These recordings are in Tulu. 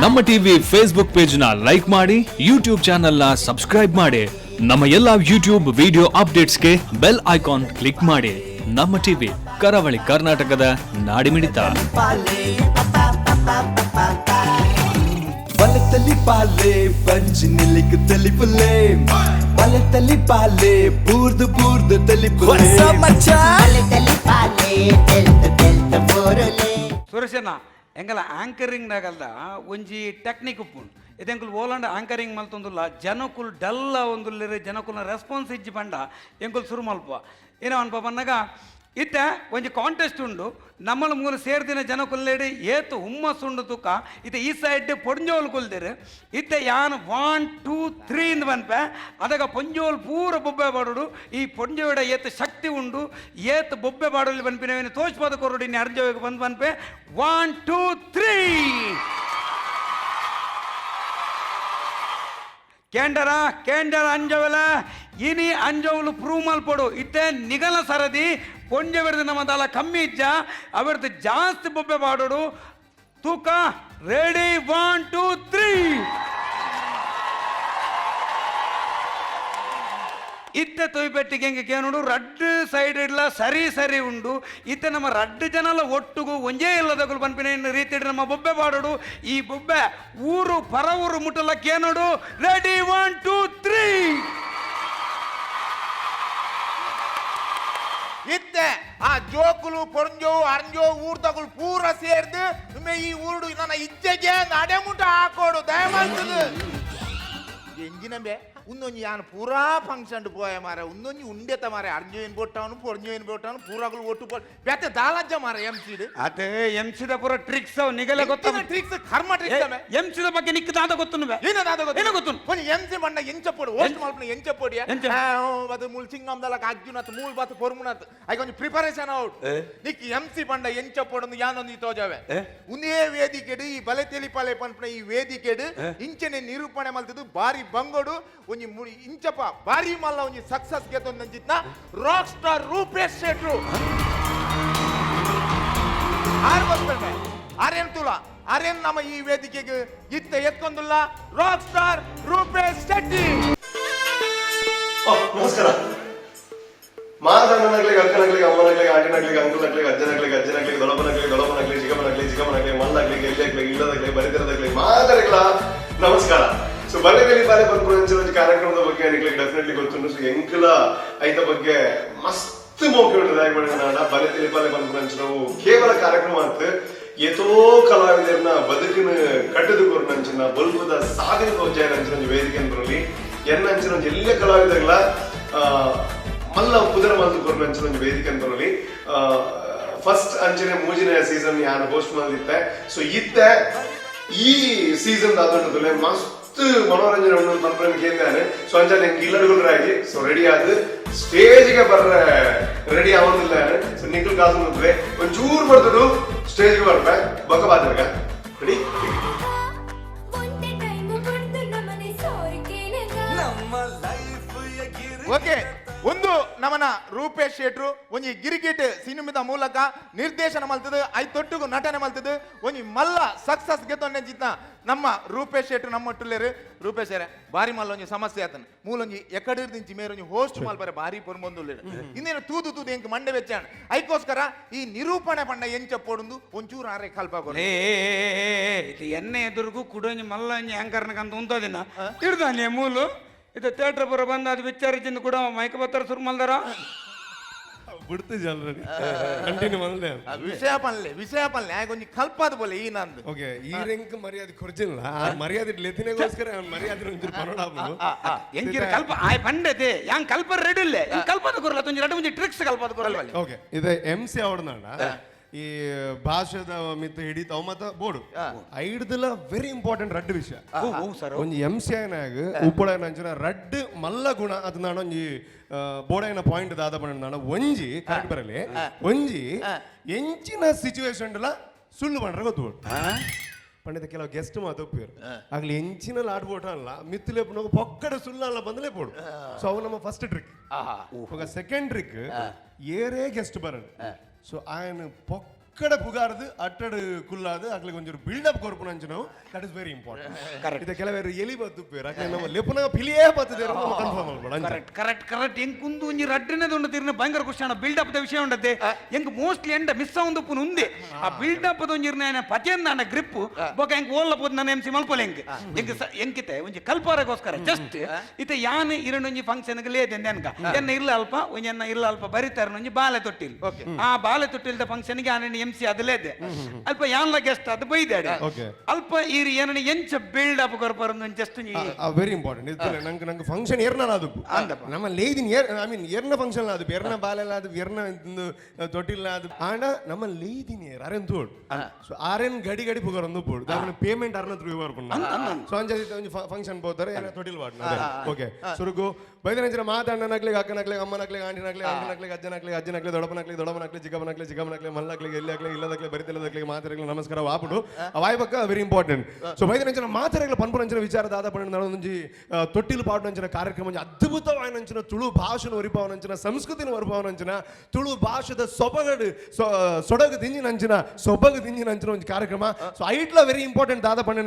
ನಮ್ಮ ಟಿವಿ ಫೇಸ್ಬುಕ್ ಪೇಜ್ ನ ಲೈಕ್ ಮಾಡಿ, ಯೂಟ್ಯೂಬ್ ಚಾನೆಲ್ ನ ಸಬ್ಸ್ಕ್ರೈಬ್ ಮಾಡಿ. ನಮ್ಮ ಎಲ್ಲಾ ಯೂಟ್ಯೂಬ್ ವಿಡಿಯೋ ಅಪ್ಡೇಟ್ಸ್ಗೆ ಬೆಲ್ ಐಕಾನ್ ಕ್ಲಿಕ್ ಮಾಡಿ. ನಮ್ಮ ಟಿವಿ, ಕರಾವಳಿ ಕರ್ನಾಟಕದ ನಾಡಿಮಿಡಿತ. ಬಲತಲಿ ಪಾಲೆ ಬಂಜಿ ನಿಲ್ಲಿಕ್ ತಲಿಪುಲೆ, ಬಲತಲಿ ಪಾಲೆ ಬೂರ್ದು ಬೂರ್ದು ತಲಿಪುಲೆ. ಸುರೇಶಣ್ಣ, ಎಂಗಲ ಆಂಕರಿಂಗ್ನಾಗಲ್ದ ಒಂಜಿ ಟೆಕ್ನಿಕ್ ಉಪ್ಪುಂಡು. ಇದೆಂಕುಲು ಓಲಾಂಡ ಆಂಕರಿಂಗ್ ಮಲ್ತೊಂದುಲ್ಲ, ಜನಕುಲು ಡಲ್ಲ ಒಂದುಲ್ಲೆರ್, ಜನಕುಲ್ನ ರೆಸ್ಪಾನ್ಸ್ ಇಜ್ಜಿ ಪಂಡ ಎಂಕುಲು ಸುರು ಮಲ್ಪ. ಏನೋ ಅನ್ಪ ಪನ್ನಗ, ಇತ್ತೆ ಒಂಜಿ ಕಾಂಟೆಸ್ಟ್ ಉಂಡು. ನಮ್ಮಲ ಮೂಲ ಸೇರ್ದಿನ ಜನಕುಲ್ಲೇಡು ಏತ್ ಹುಮ್ಮಸ್ ಉಂಡು ತುಕ್ಕ. ಇತ್ತೆ ಈ ಸೈಡ್ ಪೊಂಜೋಲು ಕುಲ್ದಿರು. ಇತ್ತೆ ಯಾನ್ 1 2 3 ಇಂದ್ ಪನ್ಪೆ, ಅದಗ ಪೊಂಜೋಲು ಪೂರ ಬೊಬ್ಬೆ ಪಾಡೋಡು. ಈ ಪೊಂಜೋಡ ಏತ್ ಶಕ್ತಿ ಉಂಡು, ಏತ್ ಬೊಬ್ಬೆ ಪಾಡೋಲಿ ಪನ್ಪಿನವೇನು ತೋಚ್ಪಾದ ಕೊರಡು. ಇನ್ನು ಅರ್ಜೋಗೆ ಬಂದು ಪನ್ಪೆ, 1 2 3. ಕೇಂಡರ ಕೇಂಡರ ಅಂಜವಲ ಇನಿ ಅಂಜವುಲು ಪ್ರೂವ್ ಮಲ್ಪೊಡು. ಇತ್ತೆ ನಿಗಲ ಸರದಿ ಪೊಂಜೆವೆರ್ದು ನಮ್ಮದಲ್ಲ ಕಮ್ಮಿ ಇಜ್ಜ, ಅವರದ್ದು ಜಾಸ್ತಿ ಬೊಬ್ಬೆ ಪಾಡೋಡು. ತೂಕ, ರೆಡಿ, 1 2 3. ಇತ್ತೆ ತೊಯ್ಪೆಟ್ಟಿಗೆ ಹೆಂಗೆ ಕೇನುಡು, ರಡ್ಡು ಸೈಡ್ ಇಡ್ಲ ಸರಿ ಸರಿ ಉಂಡು. ಇತ್ತೆ ನಮ್ಮ ರಡ್ಡು ಜನಲ ಒಟ್ಟುಗು ಒಂಜೇ ಇಲ್ಲದಗುಲು ಪನ್ಪಿನ ರೀತಿ ನಮ್ಮ ಬೊಬ್ಬೆ ಪಾಡೋಡು. ಈ ಬೊಬ್ಬೆ ಊರು ಪರ ಊರು ಮುಟ್ಟಲ ಕೇನೋಡು. ರೆಡಿ, 1 2 3. ಇತ್ತೆ ಆ ಜೋಕುಲು ಪೊಂಜೋ ಅರ್ಂಜೋ ಊರ್ದಗುಲು ಪೂರ ಸೇರ್ದು ನಿಮ್ಮೆ ಈ ಊರುಡು ನನ್ನ ಇಜ್ಜೆಗೆ ನಡೆಮುಟ ಹಾಕೋಡು ದಯಮಾಡ್ತದೆ. ಎಂಜಿನಂಬೆ ಉನ್ನೊಂಜಿ ಯಾನ್ ಪೂರಾ ಫಂಕ್ಷನ್ ಪೋಯ ಮಾರ, ಉನ್ನೊಂಜಿ ಉಂಡೆತ ಮಾರ. ಅರ್ಂಜೋಯಿನ್ ಬೊಟ್ಟವನು ಪೊರ್ಂಜೋಯಿನ್ ಬೊಟ್ಟವನು ಪೂರಾಗುಲು ಒಟ್ಟು ಪೋ ಬೆತ್ತೆ ದಾಲಜ್ಜ ಮಾರ ಎಂ ಸಿಡ್. ಅದೇ ಎಂ ಸಿದ ಪೂರ ಟ್ರಿಕ್ಸ್ ಅವು ನಿಗಲೆ ಗೊತ್ತ. ಟ್ರಿಕ್ಸ್, ಕರ್ಮ ಟ್ರಿಕ್ಸ್. ಎಂ ಸಿದ ಬಗ್ಗೆ ನಿಕ್ ದಾದ ಗೊತ್ತುನುವೆ? ಏನ ದಾದ ಗೊತ್ತು? ಏನ ಗೊತ್ತುನು? ಒಂಜಿ ಎಂ ಸಿ ಮಣ್ಣ ಎಂಚ ಪೊಡು, ಹೋಸ್ಟ್ ಮಲ್ಪನ ಎಂಚ ಪೊಡಿಯ? ಎಂಚ? ಅದು ಮೂಲ್ ಚಿಂಗಮ್ದಲಕ ಅರ್ಜುನತ್ ಮೂಲ್ ಬಾತ್ ಪೊರ್ಮುನತ್ ಐಕ್ ಒಂಜಿ ಪ್ರಿಪರೇಷನ್ ಔಟ್. ನಿಕ್ ಎಂ ಸಿ ಪಂಡ ಎಂಚ ಪೊಡೊಂದು ಯಾನೊಂದು ತೋಜಾವೆ. ಉಂದೇ ವೇದಿಕೆಡು, ಈ ಬಲೆ ತೆಲಿಪಾಲೆ ಪನ್ಪುನ ಈ ವೇದಿಕೆಡು ಇಂಚನೆ ನಿರೂಪಣೆ ಮಲ್ತದು ಬಾರಿ ಬಂಗೋಡು ಒಂಜಿ ಇಂಚಪ ಬಾರಿ ಮಲ್ಲ ಒಂಜಿ ಸಕ್ಸಸ್ ಗೆತ್ತೊಂದಂಚಿತ್ನ ರಾಕ್ ಸ್ಟಾರ್ ರೂಪೇಶ್ ಶೆಟ್ರು ಆರ್ ಬರ್ತಾರೆ. ಆರೇನ್ ತುಲ ಆರೇನ್ ನಮ್ಮ ಈ ವೇದಿಕೆಗೆ ಇತ್ತ ಎತ್ಕೊಂದುಲ್ಲ ರಾಕ್ ಸ್ಟಾರ್ ರೂಪೇಶ್ ಶೆಟ್ಟಿ. ನಮಸ್ಕಾರ. ಮಾದಣ್ಣನಾಗ್ಲಿ, ಅಕ್ಕನಾಗ್ಲಿ, ಅಮ್ಮನಾಗ್ಲಿ, ಆಂಟಿನಾಗ್ಲಿ, ಅಂಕಲ್ನಾಗ್ಲಿ, ಅಜ್ಜನಾಗ್ಲಿ, ಅಜ್ಜನಾಗ್ಲಿ, ದೊಡಪ್ಪನಾಗ್ಲಿ, ದೊಡಪ್ಪನಾಗ್ಲಿ, ಚಿಕ್ಕಮ್ಮನಾಗ್ಲಿ, ಚಿಕ್ಕಮ್ಮನಾಗ್ಲಿ, ಮಲ್ಲಾಗ್ಲಿ, ಎಲ್ಲಿಯಾಗ್ಲಿ, ಇಲ್ಲದಾಗ್ಲಿ, ಬರಿದಿರದಾಗ್ಲಿ, ಮಾದರಿಗಳ ನಮಸ್ಕಾರ. ಸೊ ಬಲೆದಲ್ಲಿ ಬಾಲೆ ಬಂದ್ಪುರಂಚಿನ ಒಂಜಿ ಕಾರ್ಯಕ್ರಮದ ಬಗ್ಗೆ ನಿಕ್ಲೆಗ್ ಡೆಫಿನೆಟ್ಲಿ ಗೊತ್ತುಂಡು. ಸೊ ಎಂಕುಲ ಐತ ಬಗ್ಗೆ ಮಸ್ತ್ ಮೋಕೆ ಉಂಟು. ದಾಯೆ ಪಂಡ ಬಲೆ ತೆಲಿ ಬಾಲೆ ಪನ್ಪುನಂಚಿನವು ಕೇವಲ ಕಾರ್ಯಕ್ರಮ ಅಂತ, ಏತೋ ಕಲಾವಿದರನ್ನ ಬದುಕಿನ ಕಟ್ಟದು ಕೊರ್ನಂಚಿನ, ಬೊಲ್ಪುದ ಸಾಧನೆ ತೋಜಾಯನಂಚಿನ ಒಂಜಿ ವೇದಿಕೆ ಅಂದ್ರಲ್ಲಿ ಎನ್ನಂಚಿನ ಒಂಜಿ ಎಲ್ಲ ಕಲಾವಿದಗಳ ಮಲ್ಲ ಪುದರ ಮಲ್ತು ಕೊರ್ನಂಚಿನ ಒಂಜಿ ವೇದಿಕೆ ಅಂದ್ರಲ್ಲಿ. ಫಸ್ಟ್ ಅಂಚನೆ ಮೂಜಿನ ಸೀಸನ್ ಯಾನ್ ಹೋಸ್ಟ್ ಮಲ್ದಿತ್ತೆ. ಸೊ ಇತ್ತೆ ಈ ಸೀಸನ್ ದಾದಂಟುಲೆ ಮಸ್ತ್ ಮನೋರಂಜನೆ ಉಂಡು ಪನ್ಪುನ ಕೇಂದಾನೆ. ಸೊ ಅಂಚನೆ ಎಂಕ್ ಇಲ್ಲಡುಗುಲ್ರಾಗಿ ಸೊ ರೆಡಿ ಆದ್ ಸ್ಟೇಜ್ಗೆ ಬರ್ರೆ ರೆಡಿ ಆವೊಂದಿಲ್ಲ. ಸೊ ನಿಕ್ಲ್ ಕಾಸು ಮುಟ್ರೆ ಒಂಚೂರು ಬರ್ತದು, ಸ್ಟೇಜ್ಗೆ ಬರ್ಪೆ ಬೊಕ್ಕ ಬಾತಿರ್ಗ. ರೆಡಿ. ಒಂದೇ ಟೈಮ್ ಕೊಡ್ದು ನಮ್ಮನೆ ಸೋರಿಕೆನಗ. ಓಕೆ, ಒಂದು ನಮನ ರೂಪೇಶ್ ಶೆಟ್ರು ಒಂಜಿ ಗಿರಿಗಿಟ್ ಸಿನಿಮಾದ ಮೂಲಕ ನಿರ್ದೇಶನ ಮಲ್ತದು, I ತೊಟ್ಟುಗು ನಟನೆ ಮಲ್ತದು, ಒಂಜಿ ಮಲ್ಲ ಸಕ್ಸಸ್ ಗೆತ್ತೊಂಡೆ ಜಿತ್ನ ನಮ್ಮ ರೂಪೇಶ್ ಶೆಟ್ರು ನಮ್ಮ ಒಟ್ಟುಲ್ಲೇರು. ರೂಪೇಶ್ ಶೆರೆ, ಬಾರಿ ಮಲ್ಲ ಒಂಜಿ ಸಮಸ್ಯೆ ಆತನ. ಮೂಲೊಂಜಿ ಎಕಡಿರ್ದಿಂಚಿ ಮೇರೊಂಜಿ ಹೋಸ್ಟ್ ಮಲ್ಪರೆ ಬಾರಿ ಪೊರ್ಂಬೊಂದುಲ್ಲೇರು. ಇನ್ನೇನು ತೂದು ತೂದು ಎಂಕ್ ಮಂಡೆ ಬೆಚ್ಚಾಣ. ಐಕೋಸ್ಕರ ಈ ನಿರೂಪಣೆ ಪಂಡ ಎಂಚ ಪೊಡುಂದು ಒಂಚೂರು ಆರೆ ಕಲ್ಪಾಕೊಡು. ಏ ಏ, ಏ, ಏ, ಏ, ಇದು ಎಣ್ಣೆ ಎದುರುಗು ಕುಡೊಂಜಿ ಮಲ್ಲಂಜಿ ಆಂಕರ್ನಕಂತ ಉಂತದಿನ ಇರ್ದಾನೆ ಮೂಲು. ಇದು ಥಿಯೇಟರ್ ಪೂರ ಬಂದು ಅದು ವಿಚಾರಿಸಿಂದ ಕೂಡ ಮೈಕ್ ಬತ್ತರ ಸುರು ಮಲ್ದಾರ. ಬಿಡ್ತಿದ್ದೆ ಆಲ್ರೆಡಿ, ಕಂಟಿನ್ಯೂ ಮಲ್ದೆ. ವಿಷಯ ಪನ್ಲೆ, ವಿಷಯ ಪನ್ಲೆ, ಆಯ್ಕೆ ಒಂಜಿ ಕಲ್ಪಾದ ಬೋಲೆ ಈ ನಂದು. ಓಕೆ, ಈ ರೆಂಕ್ ಮರ್ಯಾದೆ ಕೊರ್ಜಿಲ್ಲ. ಆ ಮರ್ಯಾದೆ ಲೆತ್ತಿನೆಗೋಸ್ಕರ ಅವ್ನ್ ಮರ್ಯಾದೆ ಒಂಚೂರು ಪನೋಡಾಪು. ಎಂಕಿರ ಕಲ್ಪ ಆಯ್ ಪಂಡತೆ ಯಾನ್ ಕಲ್ಪ ರೆಡಿ ಇಲ್ಲ. ಇಂಕ್ ಕಲ್ಪದ ಕೊರಲ ತೊಂಜಿ ರಡ್ಡು ಮುಂಚೆ ಟ್ರಿಕ್ಸ್ ಕಲ್ಪದ ಕೊರಲ. ಓಕೆ, ಇದು ಎಂ ಸಿ ಅವಡ್ನಾಡ ಈ ಭಾಷೆದ ಮಿತ್ ಹಿಡಿತಾವ ಮತ್ತ ಬೋರ್ಡು ಐಡ್ದಲ ವೆರಿ ಇಂಪಾರ್ಟೆಂಟ್ ರಡ್ಡು ವಿಷಯ. ಸರ್. ಒಂಜಿ ಎಂ ಸಿ ಐನಾಗ ಉಪ್ಪಳ ನಂಚಿನ ರಡ್ಡು ಮಲ್ಲ ಗುಣ ಅದು ನಾನು ಒಂಜಿ ಬೋಡೈನ ಪಾಯಿಂಟ್ ದಾದ ಪಂಡ ಒಂಜಿ ಕರೆಕ್ಟ್ ಬರಲಿ. ಒಂಜಿ ಎಂಚಿನ ಸಿಚುವೇಶನ್ ಸುಳ್ಳು ಪಂಡ್ರೆ ಗೊತ್ತು ಪಂಡಿತ. ಕೆಲವು ಗೆಸ್ಟ್ ಮಾತೊಪ್ಪಿರು ಆಗ್ಲಿ ಎಂಚಿನ ಲಾಡ್ ಬೋಟ ಅಲ್ಲ ಮಿತ್ತುಲೆಪ್ಪುನಗ ಪೊಕ್ಕಡೆ ಸುಳ್ಳು ಅಲ್ಲ ಬಂದಲೇ ಪೋಡು. ಸೊ ಅವು ನಮ್ಮ ಫಸ್ಟ್ ಟ್ರಿಕ್. ఒక ಸೆಕೆಂಡ್ ಟ್ರಿಕ್, ಏರೇ ಗೆಸ್ಟ್ ಬರಡು, ಸೊ ಆಯನ ಪೊಕ್ಕಡೆ ಪೊಕ್ಕಡೆ ಪುಗಾರ್ದು ಅಟ್ಟಡು ಕುಲ್ಲಾದು ಅಕ್ಲಿಗೆ ಒಂಚೂರು ಬಿಲ್ಡಪ್ ಕೊರ್ಪುನ ಅಂಚಿನವು. That is very important. ಇದು ಕೆಲವರು ಎಲಿ ಬತ್ತುಪ್ಪೇರು. ಅಕ್ಲೆ ನಮ್ಮ ಲೆಪ್ಪುನ ಪಿಲಿಯೇ ಬತ್ತದೆ, ಕನ್ಫರ್ಮ್ ಅಲ್ಪಡ ಅಂಚ. Correct correct correct. ಎಂಕ್ ಉಂದು ಒಂಜಿ ರಡ್ಡನೇದು ತಿರ್ನ ಭಯಂಕರ ಖುಷಿ ಅಣ್ಣ. ಬಿಲ್ಡಪ್ the ವಿಷಯ ಉಂಡತೆ. ಎಂಕ್ ಮೋಸ್ಟ್ಲಿ ಎಂಡ ಮಿಸ್ ಆವೊಂದು ಉಪ್ಪುನು ಉಂದೆ. ಆ ಬಿಲ್ಡಪ್ ಒಂಜಿ ಇರ್ನ ಪಚೆಂದ ಗ್ರಿಪ್ ಬೊಕ ಎಂಕ್ ಓಲ್ಲ ಪೋದು ನನ್ನ ಎಂಸಿ ಮಲ್ಪೊಲೆ. ಎಂಕ್ ಎಂಕ್ ಎಂಕಿತೆ ಒಂಜಿ ಕಲ್ಪಾರಗೋಸ್ಕರ ಜಸ್ಟ್ ಇತ್ತೆ ಯಾನ್ ಇರೊಂಜಿ ಫಂಕ್ಷನ್ ಲೇದೆ ಅನ್ಕ ಎನ್ನ ಇಲ್ಲ ಅಲ್ಪ ಒಂಜಿ ಎನ್ನ ಇಲ್ಲ ಅಲ್ಪ ಬರಿತಾರ ಒಂಜಿ ಬಾಲೆ ತೊಟ್ಟಿಲ್. ಆ ಬಾಲೆ ತೊಟ್ಟಿಲ್ದ ಫಂಕ್ಷನ್ ಗೆ ಆನ ಎಂಸಿ ಅದಲೇದೆ. ಅಲ್ಪ ಯಾನ್ಲ ಗೆಸ್ಟ್ ಅದು ಬೈದಾಡೆ. ಅಲ್ಪ ಈರ್ ಏನನ ಎಂಚ ಬಿಲ್ಡ್ ಅಪ್ ಕೊರ್ಪರ ಜಸ್ಟ್. ವೆರಿ ಇಂಪಾರ್ಟೆಂಟ್ ಇದು. ನಂಗೆ ನಂಗೆ ಫಂಕ್ಷನ್ ಏರ್ನ ಅದು ನಮ್ಮ ಲೇದಿನ ಏರ್, I mean ಏರ್ನ ಫಂಕ್ಷನ್ ಅದು ಎರ್ನ ಬಾಲೆಲ್ಲ ಅದು ಎರ್ನ ತೊಟ್ಟಿಲ್ಲ ಅದು. ಆಂಡ ನಮ್ಮ ಲೇದಿನ ಏರ್ ಅರೆನ್ ತೋಡ್. ಸೊ ಆರೆನ್ ಗಡಿ ಗಡಿ ಪುಗರೊಂದು ಪೋಡು ದಾದನ ಪೇಮೆಂಟ್ ಅರ್ನ ತ್ರೂ ಬರ್ಪುಂಡು. ಸೊ ಅಂಚ ಒಂಜಿ ಫಂಕ್ಷನ್ ಪೋತಾರೆ ಏನ ತೊಟ್ಟಿಲ್ ವಾಡ್ನ. ಓಕೆ, ಸುರುಕು ಬೈದನಂಚಿನ ಮಾತಣ್ಣನಕ್ಲಿಗೆ, ಅಕ್ಕನಕ್ಲಿಗೆ, ಅಮ್ಮನಕ್ಲಿಗೆ, ಆಂಟಿನಕ್ಲಿಗೆ, ಅಂಕನಕ್ಲಿಗೆ, ಅಜ್ಜನಕ್ಲಿಗೆ, ಅಜ್ಜನಕ್ಲಿಗೆ, ದೊಡಪನಕ್ಲಿಗೆ, ದೊಡಮನಕ್ಲಿಗೆ, ಚಿಕ್ಕಮ್ಮನಕ್ಲಿಗೆ, ಚಿಕ್ಕಮ್ಮನಕ್ಲಿಗೆ, ಮಲ್ಲಕ್ಲಿಗೆ, ಎಲ್ಲಿ ಇಲ್ಲದಕ್ಲೆ, ಬರಿತಿಲ್ಲದಕ್ಲಿಗೆ ಮಾತೆರೆಗ್ಲ ನಮಸ್ಕಾರ ವಾಪುಡು. ವಾಯ್ಬಕ್ಕ ವೆರಿ ಇಂಪಾರ್ಟೆಂಟ್. ಸೊ ಬೈದನಂಚಿನ ಮಾತೆರೆಗ್ಲ ಪನ್ಪುನಂಚಿನ ವಿಚಾರ ದಾದ ಪಂಡ ಒಂಜಿ ತೊಟ್ಟಿಲು ಪಾಡುನಂಚಿನ ಕಾರ್ಯಕ್ರಮ ಒಂಜಿ ಅದ್ಭುತವಾಯಿನಂಚಿನ ತುಳು ಭಾಷೆನ ಒರಿಪಾವನಂಚಿನ, ಸಂಸ್ಕೃತಿನ ಒರಿಪಾವನಂಚಿನ, ತುಳು ಭಾಷೆದ ಸೊಬಗಡು ಸೊಡಗು ದಿಂಜಿನಂಚಿನ, ಸೊಬಗು ದಿಂಜಿನಂಚಿನ ಒಂಜಿ ಕಾರ್ಯಕ್ರಮ. ಸೊ ಐಟ್ಲ ವೆರಿ ಇಂಪಾರ್ಟೆಂಟ್ ದಾದ ಪಂಡ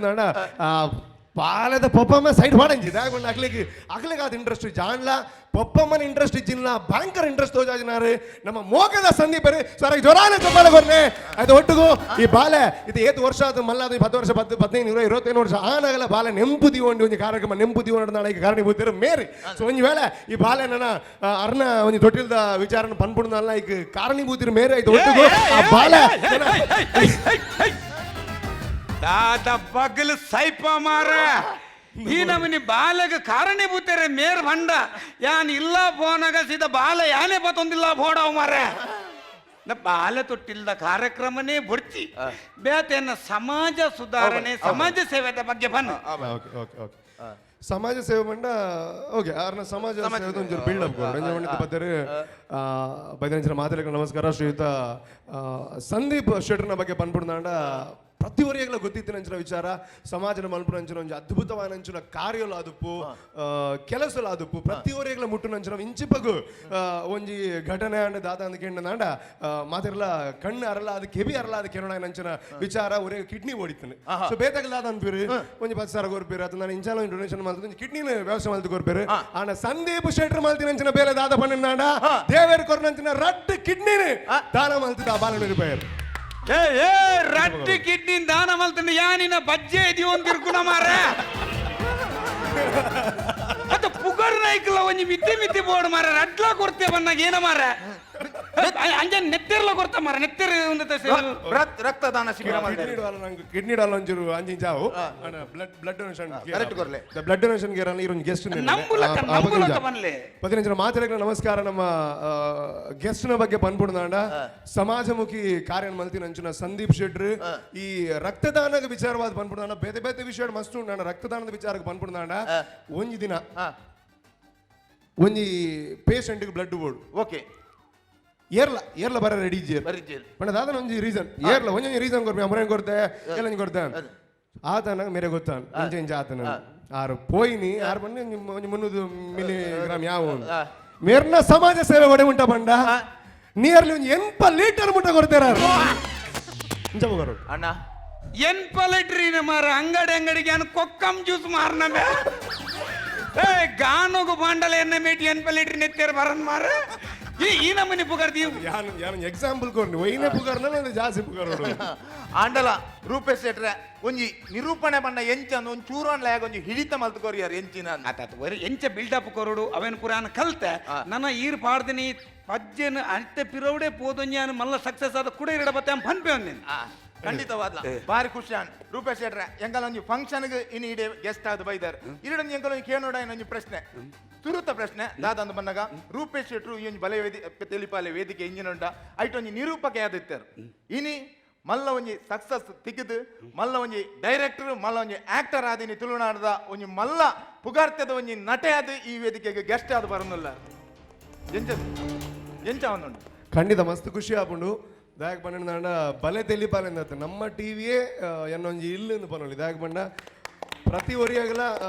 ಬಾಲದ ಪೊಪ್ಪಮ್ಮ ಸೈಡ್ ಮಾಡಂಜಿ ದಾಗೊಂಡು ಅಕ್ಲಿಗೆ ಅಕ್ಲಿಗೆ ಅದು ಇಂಟ್ರೆಸ್ಟ್ ಜಾನ್ಲ ಪೊಪ್ಪಮ್ಮನ ಇಂಟ್ರೆಸ್ಟ್ ಇಜ್ಜಿಲ್ಲ, ಭಯಂಕರ ಇಂಟ್ರೆಸ್ಟ್ ತೋಜಾಜಿನಾರು ನಮ್ಮ ಮೋಗದ ಸಂದೀಪರು. ಸೊ ಅದಕ್ಕೆ ಜೊರಾನೆ ಚಪ್ಪಾಳೆ ಕೊರ್ನೆ. ಅದು ಒಟ್ಟಿಗೂ ಈ ಬಾಲೆ ಇದು ಏತು ವರ್ಷ ಅದು ಮಲ್ಲ ಅದು 10 ವರ್ಷ, 10, 15, 20, 25 ವರ್ಷ ಆನಾಗಲ ಬಾಲೆ ನೆಂಪು ದಿವೊಂಡಿ ಒಂಜಿ ಕಾರ್ಯಕ್ರಮ ನೆಂಪು ದಿವೊಂಡು ನಾಳೆ ಕಾರಣ ಬೂತಿರು ಮೇರಿ. ಸೊ ಒಂಜಿ ವೇಳೆ ಈ ಬಾಲೆ ನನ್ನ ಅರ್ನ ಒಂಜಿ ತೊಟ್ಟಿಲ್ದ ವಿಚಾರನ ಪನ್ಪುಡ್ನಲ್ಲ ಈಗ ಕಾರಣೀಭೂತಿರು ಮೇರೆ. ಇದು ಒಟ್ಟಿಗೂ ಆ ಬಾಲೆ ದಾದ ಬಗಲ್ ಸೈಪ ಮಾರ. ಈ ನಮನಿ ಬಾಲಗ ಕಾರಣೀಭೂತರೆ ಮೇರ್ ಬಂಡ ಯಾನ್ ಇಲ್ಲ ಫೋನಾಗ ಸೀದಾ ಬಾಲ ಯಾನೇ ಬತ್ತೊಂದಿಲ್ಲ ಫೋಡವ್ ಮಾರ. ಬಾಲ ತೊಟ್ಟಿಲ್ದ ಕಾರ್ಯಕ್ರಮನೇ ಬುಡ್ಚಿ ಬೇತೇನ ಸಮಾಜ ಸುಧಾರಣೆ, ಸಮಾಜ ಸೇವೆದ ಬಗ್ಗೆ ಬನ್ನ. ಓಕೆ ಓಕೆ ಓಕೆ, ಸಮಾಜ ಸೇವೆ ಮಂಡ. ಓಕೆ, ಆರ್ನ ಸಮಾಜ ಸೇವೆ ಒಂಚೂರು ಬಿಲ್ಡ್ ಅಪ್ ಕೊಡು. ಬತ್ತರು ಬೈದನಂಚಿನ ಮಾತಾಡಕ್ಕೆ ನಮಸ್ಕಾರ. ಶ್ರೀಯುತ ಸಂದೀಪ್ ಶೆಟ್ಟರ್ನ ಬಗ್ಗೆ ಪನ್ಪುಡ್ದಾಂಡ ಪ್ರತಿಯೊರಿಯಗ್ಲ ಗೊತ್ತಿತ್ತಿನಂಚಿನ ವಿಚಾರ. ಸಮಾಜದ ಮಲ್ಪುನಂಚಿನ ಒಂಜಿ ಅದ್ಭುತವಾದಂಚಿನ ಕಾರ್ಯಲ ಅದುಪ್ಪು, ಕೆಲಸಲ ಅದುಪ್ಪು. ಪ್ರತಿಯೊರಿಯಗ್ಲ ಮುಟ್ಟುನಂಚಿನ ಇಂಚಿಪಗು ಒಂಜಿ ಘಟನೆ ಅಂಡ ದಾದ ಅಂದ ಕೇಂದ್ರ ಮಾತಿರ್ಲ ಕಣ್ಣು ಅರಲ ಅದು ಕೆಬಿ ಅರಲ ಅದು ಕೆರಣ ವಿಚಾರ. ಒರೇ ಕಿಡ್ನಿ ಓಡಿತ್ತಾನೆ. ಸೊ ಬೇತಾಗಲ ದಾದ ಅನ್ಪಿರು ಒಂಜಿ 10,000 ಕೊರ್ಪಿರು ಅದು ನಾನು ಇಂಚಾಲ ಒಂಜಿ ಡೊನೇಷನ್ ಮಾಡ್ತೀನಿ, ಒಂಜಿ ಕಿಡ್ನಿನ ವ್ಯವಸ್ಥೆ ಮಲ್ತು ಕೊರ್ಪಿರು. ಆಂಡ ಸಂದೀಪ್ ಶೆಟ್ರ್ ಮಲ್ತಿನಂಚಿನ ಬೇಲೆ ದಾದ ಪಣ್ಣಾಂಡ ದೇವೇರ್ ಕೊರ್ನಂಚಿನ ರಡ್ಡ್ ಕಿಡ್ನಿನ ದಾನ ಮಲ್ತಿದ ಆ ಬಾಲನೂರು ಪೇರು. ಏ ಏ, ರಡ್ಡು ಕಿಡ್ನಿ ದಾನ ಮಲ್ತಂಡ ಯಾನಿನ ಬಜ್ಜೆ ಇದೀವೊಂದು ತಿರ್ಕುನ ಮಾರ. ಅದು ಪುಗರ್ ನೈಕ್ಲ ಒಂಜಿ ಮಿತಿ ಮಿತಿ ಬೋರ್ಡ್ ಮಾರ. ರಡ್ಲ ಕೊರ್ತೆ ಬಂದಾಗ ಏನ ಮಾರ, ಅಂಜ ನೆತ್ತಿರ್ಲ ಕೊರ್ತ ಮಾರ, ನೆತ್ತಿರ್ ಒಂದು ರಕ್ತದಾನ ಶಿಬಿರ. ಕಿಡ್ನಿ ಡಾಲ ನಂಗೆ ಕಿಡ್ನಿ ಡಾಲ ಒಂಚೂರು ಅಂಚಿಂಚಾವು. Blood blood donation. ಕರೆಕ್ಟ್ ಕೊರ್ಲೆ. ಬ್ಲಡ್ ಡೊನೇಷನ್ ಗೆ ಇರೊಂದು ಗೆಸ್ಟ್. ನಂಬುಲಕ ನಂಬುಲಕ ಬನ್ಲೆ. 15 ಮಾತೆರೆಗ್ಲ ನಮಸ್ಕಾರ. ನಮ್ಮ ಗೆಸ್ಟ್ ನ ಬಗ್ಗೆ ಪನ್ಪುಡ್ದಾಂಡ ಸಮಾಜಮುಖಿ ಕಾರ್ಯ ಮಲ್ತಿನಂಚಿನ ಸಂದೀಪ್ ಶೆಟ್ರ್. ಈ ರಕ್ತದಾನದ ವಿಚಾರವಾದ ಪನ್ಪುಡ್ದಾಂಡ ಬೇತೆ ಬೇತೆ ವಿಷಯ ಮಸ್ತ್ ಉಂಡಾಂಡ ರಕ್ತದಾನದ ವಿಚಾರಕ್ಕೆ ಪನ್ಪುಡ್ದಾಂಡ ಒಂಜಿ ದಿನ ಒಂಜಿ ಪೇಷಂಟ್ ಬ್ಲಡ್ ಬೋರ್ಡ್. ಏರ್ಲ ಏರ್ಲ ಬರ ರೆಡಿ ಇಜ್ಜೇರ್. ಬರಿಜ್ಜೇರ್. ಪಂಡ ದಾದನ ಒಂಜಿ ರೀಸನ್ ಏರ್ಲ ಒಂಜೊಂಜಿ ರೀಸನ್ ಕೊರ್ಪಿ ಅಮರೇನ್ ಕೊರ್ತೆ ಎಲ್ಲ ಕೊರ್ತೆ ಆತನ ಮೇರೆ ಗೊತ್ತಾನ ಇಂಚ ಇಂಚ ಆತನ ಆರು ಪೋಯಿನಿ ಆರು ಬನ್ನಿ ಒಂಜಿ 300 ಮಿಲಿ ಗ್ರಾಮ್ ಯಾವ ಮೇರ್ನ ಸಮಾಜ ಸೇವೆ ಒಡೆ ಉಂಟ ಬಂಡ ನಿಯರ್ಲಿ ಒಂಜಿ 80 ಲೀಟರ್ ಮುಟ್ಟ ಕೊಡ್ತಾರ ಇಂಚ ಬರೋಡು. ಅಣ್ಣ. ಎನ್ಪ ಲೀಟ್ರಿನ ಮಾರ ಅಂಗಡಿ ಅಂಗಡಿಗೆ ಅನ್ ಕೊಕ್ಕಂ ಜ್ಯೂಸ್ ಮಾರ್ನ ಮೇ. ಏ ಗಾನೋಗು ಬಾಂಡಲ ಎನ್ನ ಮೇಟಿ ಎನ್ಪ ಲೀಟ್ರ್ ನೆತ್ತೇರ್ ಬರನ್ ಮಾರ. ಈ ಈ ನಮ್ಮನಿ ಪುಗರ್ದಿ. ಯಾನು ಯಾನು ಎಕ್ಸಾಂಪಲ್ ಕೊರ್ನಿ ಒಯ್ನೆ ಪುಗಾರ್ನ ಜಾಸ್ತಿ ಪುಗಾರೋಡು. ಆಂಡಲ ರೂಪೇಶ್ ಶೆಟ್ರೆ ಒಂಜಿ ನಿರೂಪಣೆ ಬಣ್ಣ ಎಂಚ ಅಂದ್ ಒಂಜಿ ಚೂರೋನ್ ಲಾಗ ಒಂಜಿ ಹಿಡಿತ ಮಲ್ತ್ ಕೊರಿಯರ್ ಎಂಚಿನ ಅಂದ್. ಆತಾತ ಒರಿ ಎಂಚ ಬಿಲ್ಡಪ್ ಕೊರಡು ಅವೇನು ಪುರಾಣ ಕಲ್ತೆ. ನನ್ನ ಈರ್ ಪಾಡ್ದಿನಿ ಪಜ್ಜೆನ್ ಅತ್ತೆ ಪಿರೌಡೆ ಪೋದೊಂಜಾನು ಮಲ್ಲ ಸಕ್ಸಸ್ ಆದ ಕೂಡ ಇರಡ ಬತ್ತೆ ಪನ್ಪೆ ಒಂದಿನ. ಖಂಡಿತವಾದ್ಲ ಬಾರಿ ಖುಷಿ ಆಂಡ್. ರೂಪೇಶ್ ಶೆಟ್ರೆ ಎಂಕಲ ಒಂಜಿ ಫಂಕ್ಷನ್ ಇನಿ ಇಡೆ ಗೆಸ್ಟ್ ಆದ್ ಬೈದಾರ್. ಇರಡೊಂಜಿ ಎಂಕಲ ಒಂಜಿ ಕೇಳೋಡ ಒಂಜಿ ಪ್ರಶ್ನೆ, ತುರುತ ಪ್ರಶ್ನೆ ದಾದಂದು ಬಂದಾಗ ರೂಪೇಶ್ ಶೆಟ್ರು ಈ ಒಂಜಿ ಬಲೆ ವೇದಿ ತೆಲಿಪಾಲೆ ವೇದಿಕೆ ಇಂಜಿನ್ ಉಂಡ ಐಟ್ ಒಂಜಿ ನಿರೂಪಕ ಯಾದಿತ್ತಾರೆ. ಇನಿ ಮಲ್ಲ ಒಂಜಿ ಸಕ್ಸಸ್ ತಿಕ್ಕಿದ್ ಮಲ್ಲ ಒಂಜಿ ಡೈರೆಕ್ಟರ್, ಮಲ್ಲ ಒಂಜಿ ಆಕ್ಟರ್ ಆದಿನಿ ತುಳುನಾಡದ ಒಂಜಿ ಮಲ್ಲ ಪುಗಾರ್ತೆದ ಒಂಜಿ ನಟೆ ಆದ್ ಈ ವೇದಿಕೆಗೆ ಗೆಸ್ಟ್ ಆದ್ ಬರನುಲ್ಲ ಎಂಚ ಎಂಚ ಅವನುಂಡು? ಖಂಡಿತ ಮಸ್ತ್ ಖುಷಿ ಆಪುಂಡು. ದಾಯಕ್ ಪಂಡ ಬಲೆ ತೆಲಿಪಾಲೆ ನಮ್ಮ ಟಿವಿಯೇ ಎನ್ನೊಂಜಿ ಇಲ್ಲು ಪನೊಲಿ. ದಾಯಕ್ ಪಂಡ ಪ್ರತಿ ಒರಿಯಾಗಲ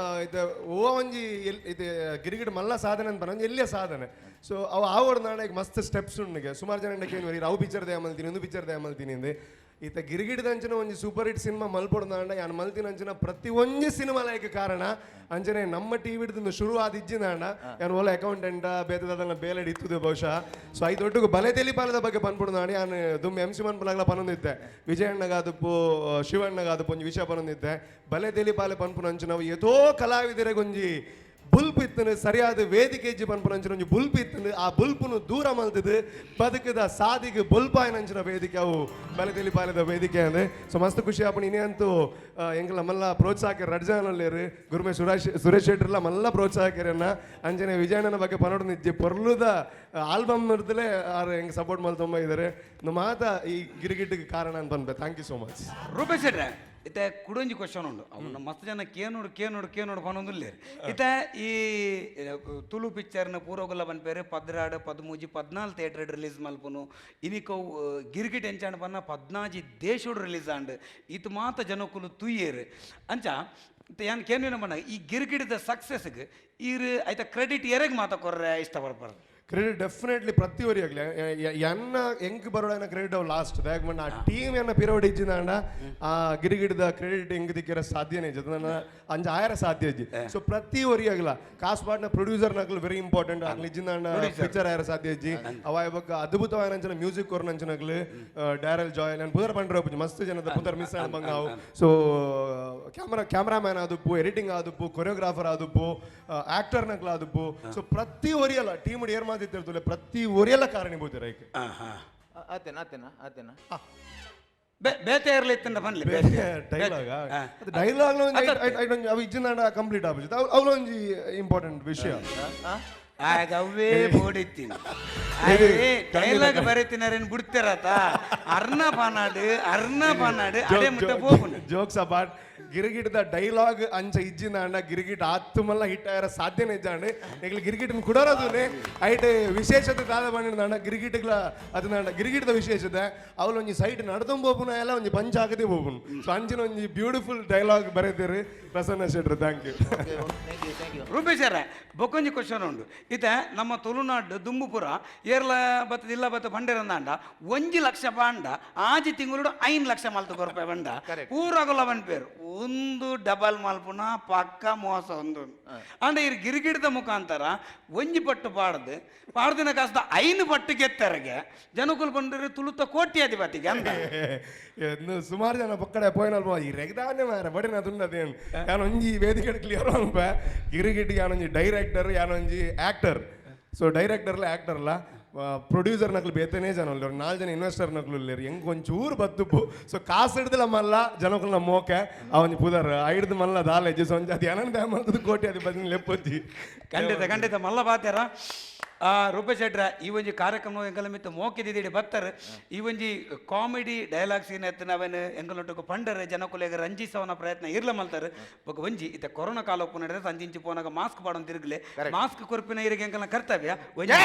ಇದು ಓ ಒಂಜಿ ಇದು ಗಿರಿಗಿಡ ಮಲ್ಲ ಸಾಧನೆ ಅಂತ ಪನ ಎಲ್ಲಿಯ ಸಾಧನೆ. ಸೊ ಅವು ಆವಡ್ ನಾಳೆ ಮಸ್ತ್ ಸ್ಟೆಪ್ಸ್ ಉಂಡಿಗೆ ಸುಮಾರು ಜನ ಕೇಳಿ ಅವು ಪಿಕ್ಚರ್ they ಮಲ್ತೀನಿ ಒಂದು ಪಿಕ್ಚರ್ they ಮಲ್ತೀನಿ ಅಂದೆ ಈತ ಗಿರಿಗಿಡದಂಚಿನ ಒಂಜಿ ಸೂಪರ್ ಹಿಟ್ ಸಿನಿಮಾ ಮಲ್ಪೊಡ್ದಾಂಡ ಯಾನ್ ಮಲ್ತಿನಂಚಿನ ಪ್ರತಿ ಒಂಜಿ ಸಿನಿಮಾ ಲೈಕ್ ಕಾರಣ ಅಂಚನೆ ನಮ್ಮ ಟಿವಿ ಶುರು ಆದ ಇಜ್ಜಿನಾಂಡ ಯಾನ್ ಓಲ ಅಕೌಂಟೆಂಟ್ ಬೇತದನ್ನ ಬೇಲೆಡ್ ಇತ್ತುದೆ ಬಹುಶಃ. ಸೊ I ದೊಡ್ಡ ಬಲೆ ತೆಲಿಪಾಲದ ಬಗ್ಗೆ ಪನ್ಪುಡ್ದಾಂಡ ಯಾನ್ ದುಮ್ಮೆ ಎಂ ಸಿ ಮನ್ಪುನಾಗ್ಲ ಪನೊಂದಿದ್ದೆ ವಿಜಯಣ್ಣಗಾದಪ್ಪು ಶಿವಣ್ಣಗಾದಪ್ಪು ಒಂಜಿ ವಿಷಯ ಪನೊಂದಿದ್ದೆ ಬಲೆ ತೆಲಿಪಾಲೆ ಪನ್ಪುನಂಚಿನವು ಏತೋ ಕಲಾವಿದರಿಗೊಂಜಿ ಬುಲ್ಪ್ ಇತ್ತನು ಸರಿಯಾದ ವೇದಿಕೆ ಇಜ್ಜಿ ಪನ್ಪುನಂಚಿನ ಒಂಜಿ ಬುಲ್ಪ್ ಇತ್ತನು ಆ ಬುಲ್ಪುನು ದೂರ ಮಲ್ತದು ಬದುಕದ ಸಾದಿಗೆ ಬುಲ್ಪಾಯನಂಚಿನ ವೇದಿಕೆ ಅವು ಬಲೆ ತೆಲಿಪಾಲದ ವೇದಿಕೆ ಅಂದ್ರೆ. ಸೊ ಮಸ್ತ್ ಖುಷಿ ಆಪುಂಡು. ಇನ್ನೇ ಅಂತೂ ಎಂಕಲ ಮಲ್ಲ ಪ್ರೋತ್ಸಾಹಕ ರಡ್ ಜನ ಉಲ್ಲೆರ್ ಗುರುಮೆ ಸುರೇಶ್ ಸುರೇಶ್ ಶೆಟ್ಟರ್ಲ ಮಲ್ಲ ಪ್ರೋತ್ಸಾಹಕರನ್ನ ಅಂಚನೆ ವಿಜಯಣ್ಣನ ಬಗ್ಗೆ ಪನೊಡು ನಿಜ್ಜೆ ಪೊರ್ಲುದ ಆಲ್ಬಮ್ ಇರ್ತಲೇ ಆರ್ ಹೆಂಗೆ ಸಪೋರ್ಟ್ ಮಲ್ತೊಂಬ ಇದ್ದಾರೆ ಮಾತ ಈ ಗಿರಿಗಿಟ್ಟಿಗೆ ಕಾರಣ ಅಂತ ಪನ್ಪೆ. Thank you so much. Rupesh ಶೆಟ್ರೆ, ಇತ್ತೆ ಕುಡೊಂಜಿ ಕ್ವಶನ್ ಉಂಡು. ಅವನ ಮಸ್ತ್ ಜನ ಕೇನೋಡು ಕೇನೋಡು ಕೇನೋಡು ಪನೊಂದುಲ್ಲೇರು. ಇತ್ತೆ ಈ ತುಳು ಪಿಕ್ಚರ್ನ ಪೂರ್ವಗುಲ್ಲ ಪನ್ಪೇರು 12 13 14 ಥಿಯೇಟರ್ ರಿಲೀಸ್ ಮಲ್ಪುನು ಇನಿಕವು ಗಿರ್ಗಿಟ್ ಎಂಚಾಂಡ್ ಪನ್ನ 14 ದೇಶೋಡು ರಿಲೀಸ್ ಆಂಡ್ ಇತ್ತು ಮಾತ ಜನಕ್ಕುಲು ತುಯ್ಯೇರು ಅಂಚ. ಇತ್ತೆ ಯಾನ್ ಕೇನಿನ ಪನ್ನ ಈ ಗಿರ್ಗಿಡಿದ ಸಕ್ಸಸ್ಗೆ ಈರು ಐತ ಕ್ರೆಡಿಟ್ ಎರೆಗ್ ಮಾತ ಕೊರ್ರೆ ಇಷ್ಟಪಡ್ಪಾರ? ಕ್ರೆಡಿಟ್ ಡೆಫಿನೆಟ್ಲಿ ಪ್ರತಿ ಆಗಲಿ ಎನ್ನ ಎಂಕ್ ಬರೋಣ ಕ್ರೆಡಿಟ್ ಅವು ಲಾಸ್ಟ್ ದಾಗ್ ಮಣ್ಣ ಆ ಟೀಮ್ ಎನ್ನ ಪಿರೋಡ್ ಇಜ್ಜಿನಾಂಡ ಆ ಗಿರಿಗಿಡದ ಕ್ರೆಡಿಟ್ ಎಂಕ್ ದಿಕ್ಕಿರ ಸಾಧ್ಯನೇ ಇಜ್ಜಿ ನನ್ನ ಅಂಚ ಆಯರ ಸಾಧ್ಯ ಇಜ್ಜಿ. ಸೊ ಪ್ರತಿ ಒರಿ ಆಗಲ ಕಾಸ್ ಪಾಟ್ನ ಪ್ರೊಡ್ಯೂಸರ್ ನಕಲು ವೆರಿ ಇಂಪಾರ್ಟೆಂಟ್ ಆಗ್ಲಿ ಇಜ್ಜಿನಾಂಡ ಪಿಕ್ಚರ್ ಆಯರ ಸಾಧ್ಯ ಇಜ್ಜಿ. ಅವ ಬೊಕ್ಕ ಅದ್ಭುತವಾದ ಅಂಚಿನ ಮ್ಯೂಸಿಕ್ ಕೊರ್ನಂಚಿನಕ್ಲು ಡ್ಯಾರಲ್ ಜಾಯ್ ನಾನು ಪುದರ್ ಪಂಡ್ರೆ ಮಸ್ತ್ ಜನದ ಪುದರ್ ಮಿಸ್ ಆದ ಅವು. ಸೊ ಕ್ಯಾಮ್ರಾಮ್ಯಾನ್ ಆದುಪ್ಪು, ಎಡಿಟಿಂಗ್ ಆದುಪ್ಪು, ಕೊರಿಯೋಗ್ರಾಫರ್ ಆದುಪ್ಪು, ಆಕ್ಟರ್ ನಕ್ಲು ಆದುಪ್ಪು. ಸೊ ಪ್ರತಿ ಒರಿಯಲ್ಲ ಟೀಮ್ ಏರ್ ಮಾತಿತ್ತಿರ್ತುಲೆ ಪ್ರತಿ ಒರಿಯಲ್ಲ ಕಾರಣೀಭೂತರ ಐಕೆ. ಆತೇನ ಆತೇನ ಆತೇನ ಬೇತೆ ಇರ್ಲಿ ಇತ್ತಂಡ ಪನ್ಲೆ. ಡೈಲಾಗ್ ಡೈಲಾಗ್ ಅವು ಇಜ್ಜಿನಾಂಡ ಕಂಪ್ಲೀಟ್ ಆಪುಜಿ. ಅವಲೊಂಜಿ ಇಂಪಾರ್ಟೆಂಟ್ ವಿಷಯ. ಆಗ ಅವೇ ಬೋಡಿತ್ತೀನಿ ಡೈಲಾಗ್ ಬರೀತಿನಾರೇನು ಬಿಡ್ತಿರತ ಅರ್ಣ ಪಾನಾಡು ಅರ್ಣ ಪಾನಾಡು ಅದೇ ಮುಟ್ಟ ಪೋಪುಂಡು. ಜೋಕ್ಸ್ ಅಪಾರ್ಟ್ ಗಿರಿಗಿಟದ ಡೈಲಾಗ್ ಅಂಚ ಇಜ್ಜಿನಾಂಡ ಗಿರಿಗಿಟ್ ಆತ್ತುಮಲ್ಲ ಹಿಟ್ ಆಯರ ಸಾಧ್ಯನೇ ಇಜ್ಜಾಂಡ್. ನೆಗ್ಲು ಗಿರಿಗಿಟನ್ ಕುಡರದುನೆ ಐಟ್ ವಿಶೇಷತೆ ದಾದ ಬಂಡಿನಾಂಡ ಗಿರಿಗಿಟ್ಗಳ ಅದನ್ನ ಗಿರಿಗಿಟದ ವಿಶೇಷತೆ ಅವಳೊಂಜಿ ಸೈಟ್ ನಡ್ದೊಂದು ಪೋಪುನ ಎಲ್ಲ ಒಂಜಿ ಪಂಚ್ ಆಗದೆ ಪೋಪುನು. ಸೊ ಅಂಚಿನ ಒಂಜಿ ಬ್ಯೂಟಿಫುಲ್ ಡೈಲಾಗ್ ಬರೀತೀರಿ ಪ್ರಸನ್ನ ಶೆಟ್ರು. Thank you. Thank you thank you. ರೂಪೇಶರ ಬೊಕ್ಕೊಂಜಿ ಕ್ವಶನ್ ಉಂಡು. ಇತ್ತೆ ನಮ್ಮ ತುಳುನಾಡು ದುಂಬುಪುರ ಏರ್ಲ ಬತ್ತದ ಇಲ್ಲ ಬತ್ತ ಬಂಡೆರಂದಾಂಡ 1 ಲಕ್ಷ ಬಾಂಡ ಆಜಿ ತಿಂಗಳು 5 ಲಕ್ಷ ಮಲ್ತು ಕೊರ್ಪೆ ಬಂಡ ಪೂರಗುಲ ಪೇರು ಒಂದು ಡಬಲ್ ಮಲ್ಪುನ ಪಕ್ಕ ಮೋಸ ಒಂದು ಅಂಡ ಇರ್ ಗಿರಿಗಿಡದ ಮುಖಾಂತರ ಒಂಜಿ ಪಟ್ಟು ಪಾಡ್ದು ಪಾಡ್ದಿನ ಕಾಸ್ದ 5 ಪಟ್ಟು ಗೆತ್ತರಗೆ ಜನಕುಲು ಬಂದರೆ ತುಳುತ ಕೋಟ್ಯಾಧಿಪತಿಗೆ ಅಂದ. ಸುಮಾರು ಜನ ಪಕ್ಕಡೆ ಪೋಯಿನಲ್ಪ ಈ ರೆಗ್ದಾನೆ ಮಾರ ಬಡಿನ ತುಂಡದೇನು ಯಾನ್ ಒಂಜಿ ವೇದಿಕೆ ಕ್ಲಿಯರ್ ಅಲ್ಪ ಗಿರಿಗಿಟ್ ಯಾನೊಂಜಿ ಡೈರೆಕ್ಟರ್ ಯಾನೊಂಜಿ ಆಕ್ಟರ್. ಸೊ ಡೈರೆಕ್ಟರ್ಲ ಆಕ್ಟರ್ಲ ಪ್ರೊಡ್ಯೂಸರ್ ನಕ್ಲು ಬೇತನೇ ಜನ ಉಲ್ಲೆರ್ 4 ಜನ ಇನ್ವೆಸ್ಟರ್ ನಕ್ಲು ಉಲ್ಲೆರ್ ಎಂಕ್ ಒಂಚೂರು ಬತ್ತುಪ್ಪು. ಸೊ ಕಾಸು ಹಿಡ್ದಲ ಮಲ್ಲ ಜನಕುಲ್ನ ಮೋಕೆ ಅವನಿ ಪುದರ್ ಐಡ್ದು ಮಲ್ಲ ದಾಲೇಜ್. ಸೊ ಒಂಜಿ ಅದು ಏನಂತ ಮಲ್ತದ ಕೋಟಿ ಅದು ಬದಿನ ಲೆಪ್ಪೊಜ್ಜಿ. ಖಂಡಿತ ಖಂಡಿತ ಮಲ್ಲ ಬಾತ್ಯಾರ ರೂಪೇಶ್ ಶೆಟ್ರ ಈ ಒಂಜಿ ಕಾರ್ಯಕ್ರಮ ಎಂಕಲ ಮಿತ್ತ ಮೋಕಿದಿಡಿ ಬತ್ತರ್ ಈ ಒಂಜಿ ಕಾಮಿಡಿ ಡೈಲಾಗ್ ಸೀನ್ ಎತ್ತನ ಅವನ್ ಎಂಕಲೊಟ್ಟುಕು ಪಂಡರ್ ಜನಕುಲೆಗ್ ರಂಜಿಸವನ ಪ್ರಯತ್ನ ಇರ್ಲ ಮಲ್ತಾರ. ಬೊಕ ಒಂಜಿ ಇತ್ತೆ ಕೊರೋನಾ ಕಾಲ ಉಪ್ಪು ನಡೆದ ಸಂಜಿಂಚಿ ಪೋನಾಗ ಮಾಸ್ಕ್ ಪಾಡೊಂದು ತಿರುಗಲೆ ಮಾಸ್ಕ್ ಕೊರ್ಪಿನ ಇರಿಗೆ ಎಂಕಲ್ನ ಕರ್ತವ್ಯ ಒಂಜಿ